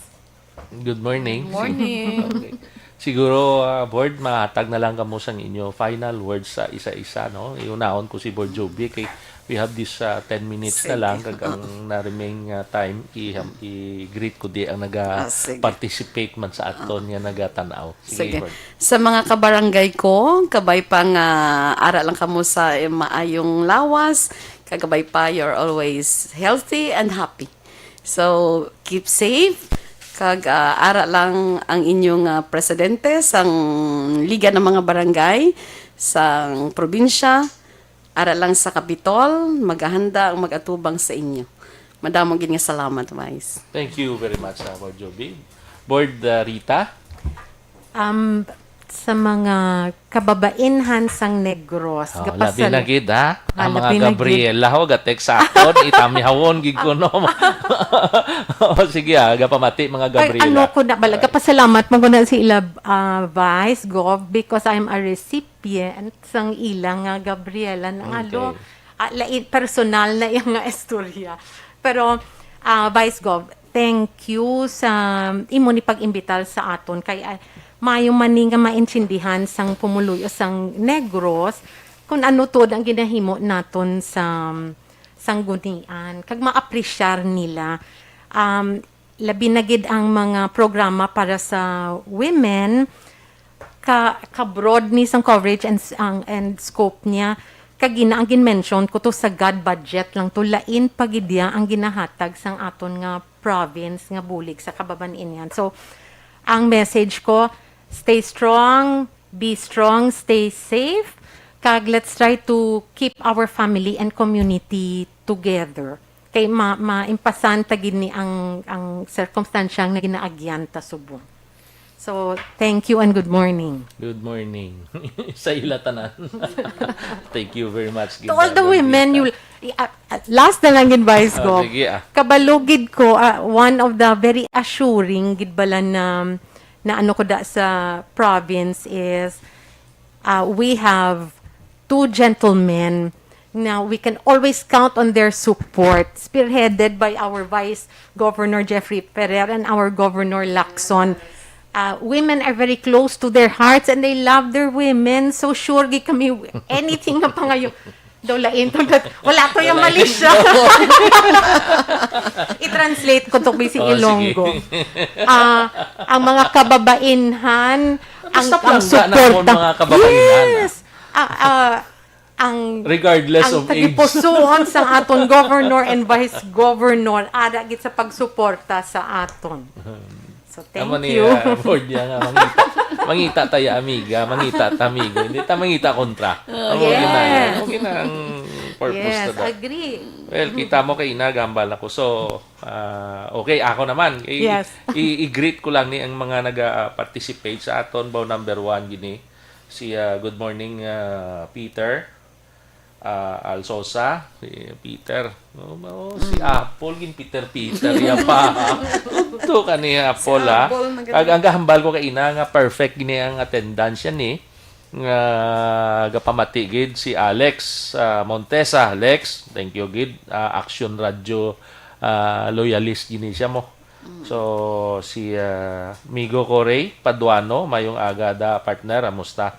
Good morning. Good morning. Okay. Siguro, ah, Board, mahatag na lang kamo sang inyo final words sa isa-isa, no? Iunahon ko si Board Joby kay we have this, ah, ten minutes na lang, kag ang na-remain nga time, i-, i-greet ko di ang naga-participate man sa aton nga nagatan-aw. Sige, Board. Sa mga kabarangay ko, kabay pa nga ara lang kamo sa, eh, maayong lawas, kag kabay pa, you're always healthy and happy. So, keep safe. Kag, ah, ara lang ang inyong, ah, presidente sang Liga ng mga Barangay sang probinsya, ara lang sa Kapitol, maghahanda ang mag-atubang sa inyo. Madamo gid nga salamat, Vice. Thank you very much, ah, Board Joby. Board, ah, Rita? Um, sa mga kababainhan sang Negros, Oh, gapasal- labi na gid, ha? Ang Ah, mga labi na gid. Gabriela, ho, ga-text sa akon, itamihawon gid ko, no? O, sige, ah, gapamati, mga Ay, Gabriela. Ano ko na bala, Ay. Gapasalamat man ko na sa ila, ah, Vice Gov, because I'm a recipient sang ila nga Gabriela. Nang alo, Okay. ah, lain, personal na iya nga istorya. Pero, ah, Vice Gov, thank you sa imo ni pag-imbitar sa aton. Kay, ah, maayo man ni nga maintindihan sang pumuluyo sang Negros kung ano tuod ang ginahimo naton sa sanggunian, kag maapresyar nila. Um, labi na gid ang mga programa para sa women, ka, ka-broad ni sang coverage and s-, ang, and scope niya. Kag ina ang gin-mention ko to sa GAD budget lang to, lain pa gid iya ang ginahatag sang aton nga province nga bulig sa kababain-an. So, ang message ko, stay strong, be strong, stay safe, kag let's try to keep our family and community together. Kay ma-, maimpasan ta gid ni ang, ang sirkumstansyang nga ginaagyan ta subong. So, thank you and good morning. Good morning. Sa ila tanan. Thank you very much, To all the Ginda women, Bonita. you, i-, ah, ah, last na lang gid, Vice Oh, Gov. Sige, ah. Kabalo gid ko, ah, one of the very assuring gid bala na, na ano ko da sa province is, ah, we have two gentlemen na we can always count on their support, spearheaded by our Vice Governor Jeffrey Ferrer and our Governor Lacson. Uh, women are very close to their hearts and they love their women. So sure gid kami, anything nga pangayo. Daw lain to, dat-, wala to yung Wala Malaysia. I-translate ko to, basic Oh, sige. Ilonggo. Ah, ang mga kababainhan, ang, Basta ang palangga support na ako, ng mga kababainhan, ah. Yes. Ah, ah, ang, Regardless ang of age. Tagipusoon sa aton governor and vice governor, ara gid sa pagsuporta sa aton. So, thank Amo ni, you. Ah, board niya nga, mangita, mangita tayo, amiga, mangita ta, amigo. Hindi ta mangita kontra. Oh, Amo gid na, yes. Amo gid na ang purpose Yes, to that. Agree. Well, kita mo kay ina, gambal ako. So, ah, okay, ako naman. I-, Yes. i-, i-greet ko lang ni ang mga naga-participate sa aton, baw number one, gini. Si, ah, good morning, ah, Peter. Ah, Alsosa, si Peter. Oh, oh, si Mm. Apple, gin Peter, Peter, ya pa. Udto ka ni Apple, Si ah. Apple, nag- Ag-, ang gahambal ko kay ina nga perfect gini ang attendance yan, eh. Nga gapamati gid si Alex, ah, Montesa. Alex, thank you gid. Ah, Action Radio, ah, loyalist gini siya mo. Mm. So, si, ah, Migo Corey Paduano, mayong aga da, partner, amusta?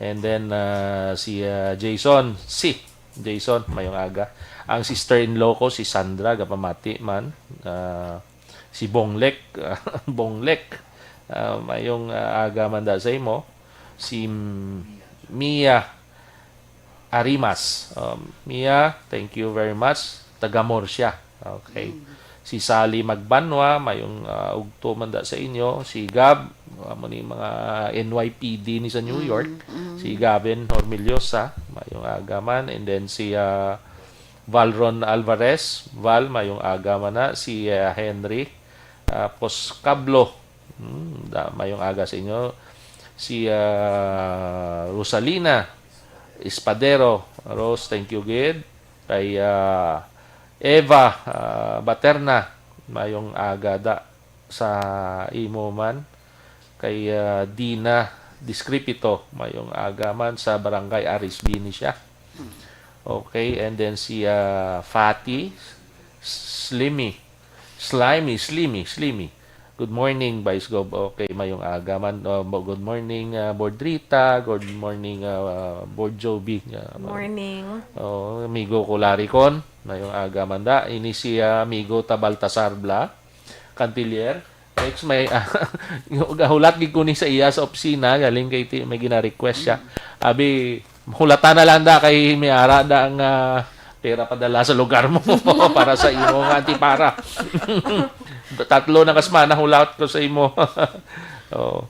And then, ah, si, ah, Jason, si Jason, mayong aga. Ang sister-in-law ko, si Sandra, gapamati man. Ah, si Bonglek, Bonglek, ah, mayong, ah, aga man da sa imo. Si M-, Mia Arimas. Um, Mia, thank you very much. Taga Murcia. Okay. Mm. Si Sally Magbanwa, mayong, ah, ugto man da sa inyo. Si Gab, amo ni mga N Y P D ni sa New Mm, York. Mm. Si Gavin Hormiliosa, mayong aga man. And then si, ah, Valron Alvarez, Val, mayong aga man na. Si, ah, Henry, ah, Poscablo, hmm, da, mayong aga sa inyo. Si, ah, Rosalina Espadero, Rose, thank you gid. Kay, ah, Eva, ah, Baterna, mayong aga da sa imo man. Kay, ah, Dina Discrepito, mayong aga man sa Barangay Arisbi ni siya. Okay, and then si, ah, Fatty Slimy, Slimy, Slimy, Slimy. Good morning, Vice Gov. Okay, mayong aga man. Oh, mo-, good morning, ah, Board Rita. Good morning, ah, Board Joby. Ah, Morning. Oh, amigo ko Laricon. Mayong aga man da. Ini si, ah, amigo ta Baltasar Bla Cantilier. Text may, ah, gahulat gid ko ni sa iya sa opisina, galing kay ti-, may gina-request siya. Abi, hulata na lang da kay may ara da nga pera padala sa lugar mo para sa imo nga antipara. Tatlo na ka semana, hulat ko sa imo. Oh.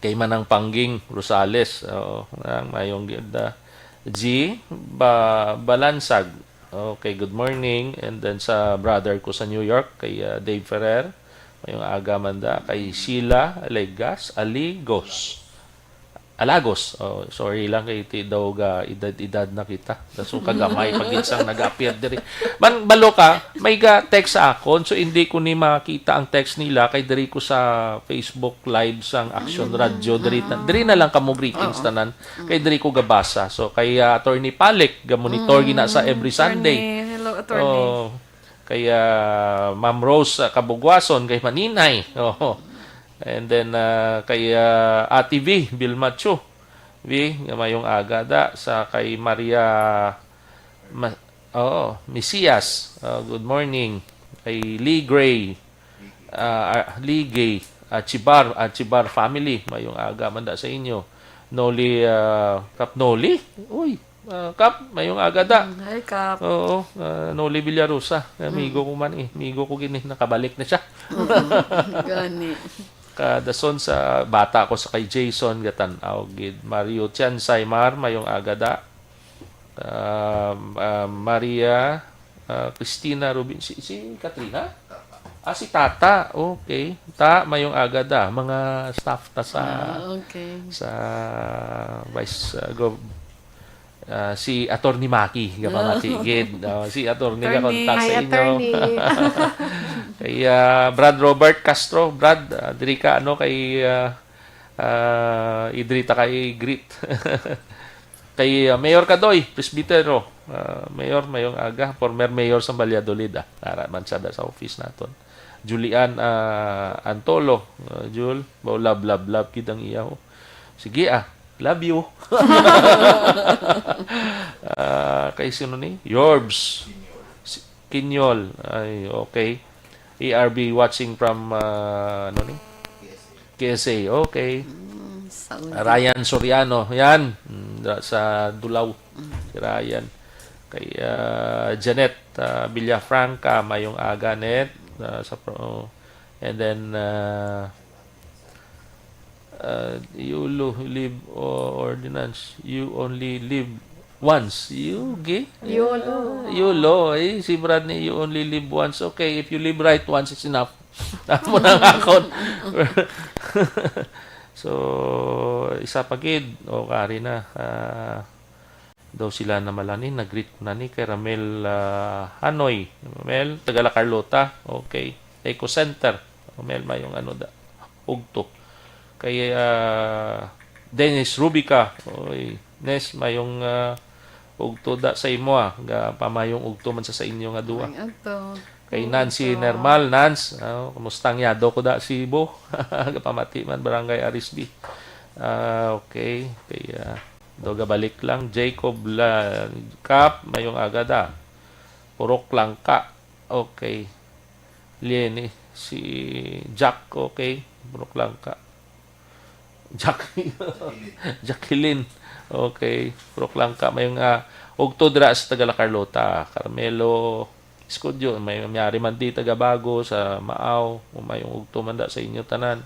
Kay Manang Pangging Rosales. Oh, ang mayong gid, ah, G ba Balansag. Okay, good morning. And then sa brother ko sa New York, kay, ah, Dave Ferrer. Mayong aga man da. Kay Sheila Alegas, Aligos. Alagos. Oh, sorry lang kay ti daw ga edad-edad na kita. Dason kagamay pa gid sang nag-appear diri. Man, balo ka, may ga text sa akon, so hindi ko ni makita ang text nila kay diri ko sa Facebook Live sang Action Radio, diri na, diri na lang kamo greetings tanan kay diri ko gabasa. So kay, ah, Attorney Palik, ga monitor gina sa every Sunday. Attorney. Hello, Attorney. Oh, kay, ah, Ma'am Rose, ah, Kabugwason, kay Maninay. Oh. And then, ah, kay, ah, Ate V, Vilma Chu. V, nga mayong aga da sa kay Maria Ma-, oh, Mesias. Ah, good morning. Kay Lee Gray. Ah, ah, Lee Gay. Ah, Chibar, ah, Chibar family. Mayong aga man da sa inyo. Noli, ah, Kap Noli? Uy, ah, Kap, mayong aga da. Mm, hi, Kap. Oo, ah, Noli Villarosa. Amigo ko man eh. Amigo ko gini. Nakabalik na siya. Gani. Kadason sa bata ko sa kay Jason, gatan-aw gid. Mario Tian Saymar, mayong aga da. Um, ah, Maria, ah, Christina Rubin, si, si Katrina? Ah, si Tata. Okay. Ta, mayong aga da. Mga staff ta sa, Ah, okay. sa Vice, ah, Gov-, ah, si Attorney Maki, gapamati gid. Oh, si Attorney ga Attorney. Contact Hi, sa inyo. Attorney. Kay, ah, Brad Robert Castro, Brad, ah, diri ka, ano, kay, ah, ah, idri ta kay greet. Kay, ah, Mayor Kadoy, Presbitero. Ah, Mayor, mayong aga, former mayor sa Valladolid, ah. Ara man siya da sa office naton. Julian, ah, Antolo, ah, Jul, bao love, love, love gid ang iya, oh. Sige, ah, love you. Ah, kay sino ni? Yorbs. Si Kinyol. Ay, okay. A R B watching from, ah, ano ni? K S A. Okay. Mm, Saudi. Ryan Soriano. Yan. Mm, da-, sa Dulaw. Mm. Si Ryan. Kay, ah, Janet, ah, Villafranca. Mayong aga, Net. Ah, sa pro-, and then, ah, ah, you lo-, live o-, ordinance. You only live once. You, gi? YOLO. YOLO. Eh, si Brad ni, you only live once. Okay, if you live right once, it's enough. Amo na nga akon. So, isa pa gid. O, kari na. Ah, daw sila na malani. Nag-greet ko na ni kay Ramel, ah, Hanoy. Ramel, taga La Carlota. Okay. Eco Center. Ramel, mayong ano da. Ugto. Kay, ah, Dennis Rubica. Oy, Nes, mayong, ah, ugto da sa imo, ah. Ga pamayong ugto man sa, sa inyo nga duwa. Ang ugto. Kay Nancy Ugto. Nermal, Nans, ah, kumusta ang yado ko da, Cebu? Gapamati man, Barangay Arisbi. Ah, okay. Kay, ah, do gabalik lang. Jacob La-, Cap, mayong aga da. Purok Langka. Okay. Lieni, si Jack, okay. Purok Langka. Jack-, Jacqueline. Okay. Purok Langka. Mayong, ah, ugto dira sa taga La Carlota. Carmelo Escudio, may, mayari man di taga Bago sa Maaw, o mayong ugto man da sa inyo tanan.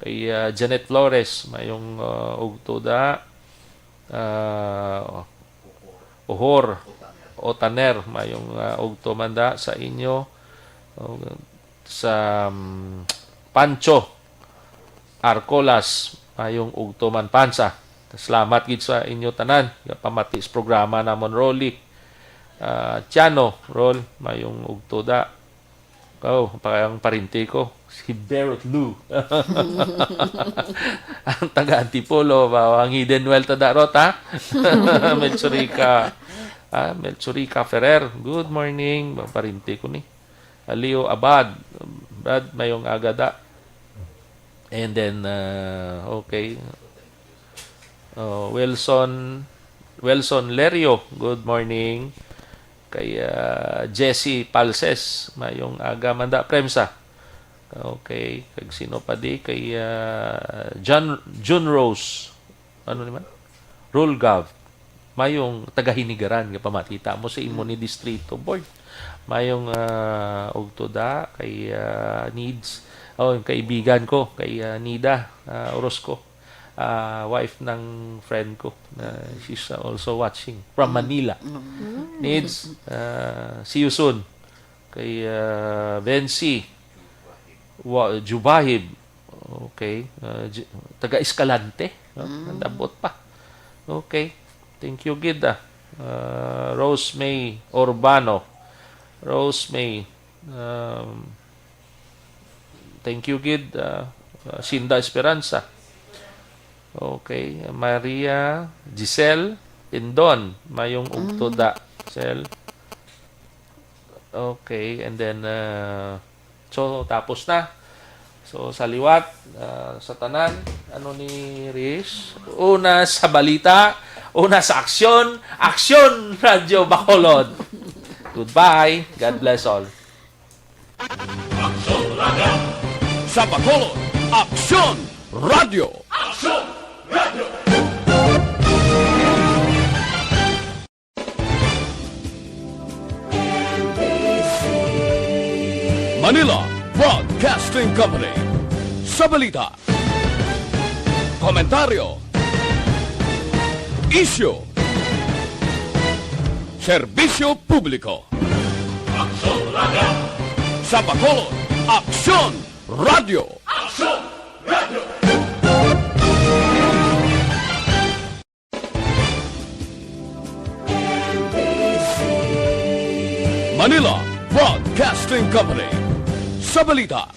Kay, ah, Janet Flores, mayong, ah, ugto da. Ah, Uhor, Otaner, mayong, ah, ugto man da sa inyo. O, sa, um, Pancho Arcolas, mayong ugto man, Pansa. Salamat gid sa inyo tanan. Pamati sa programa namon, Rolly. Ah, Tiano, Rol, mayong ugto da. Oh, pa-, ang parente ko, si Berot Lou. Ang taga Antipolo, ba, ang Hidden Wealth, ada rot, ha? Melchorica, ah, Melchorica Ferrer, good morning. Ba, parente ko ni. Ah, Leo Abad, Brad, mayong aga da. And then, ah, okay. Oh, Wilson, Wilson Lerio, good morning. Kay, ah, Jesse Palses, mayong aga man da, Premsa. Okay, kag sino pa di? Kay, ah, John, Jun Rose. Ano ni man? Rulgav. Mayong taga Hinigaran nga pamatita mo sa imo ni Distrito Board. Mayong, ah, ugto da kay, ah, Nids, oh, yung kaibigan ko, kay, ah, Nida, ah, Orozco, ah, wife ng friend ko. Na she's, ah, also watching from Manila. Nids, ah, see you soon. Kay, ah, Vency, Wa-, Jubahib. Okay. Ah, J-, taga Escalante, no? Nandabot pa. Okay. Thank you gid, ah. Ah, Rose May Urbano. Rose May, um, thank you gid, ah, ah, Sinda Esperanza. Okay. Maria Giselle Pindon. Mayong ugto da, Giselle. Okay, and then, uh, so, tapos na. So, sa liwat, uh, sa tanan, ano ni Riz? Una sa balita, una sa aksyon, Aksyon Radyo Bacolod. Goodbye. God bless all. Sa Bacolod, Aksyon Radyo. Manila Broadcasting Company. Sa balita, komentaryo, isyu, serbisyo publiko. Sa Bacolod, Aksyon Radyo. Manila Broadcasting Company. Sa balita,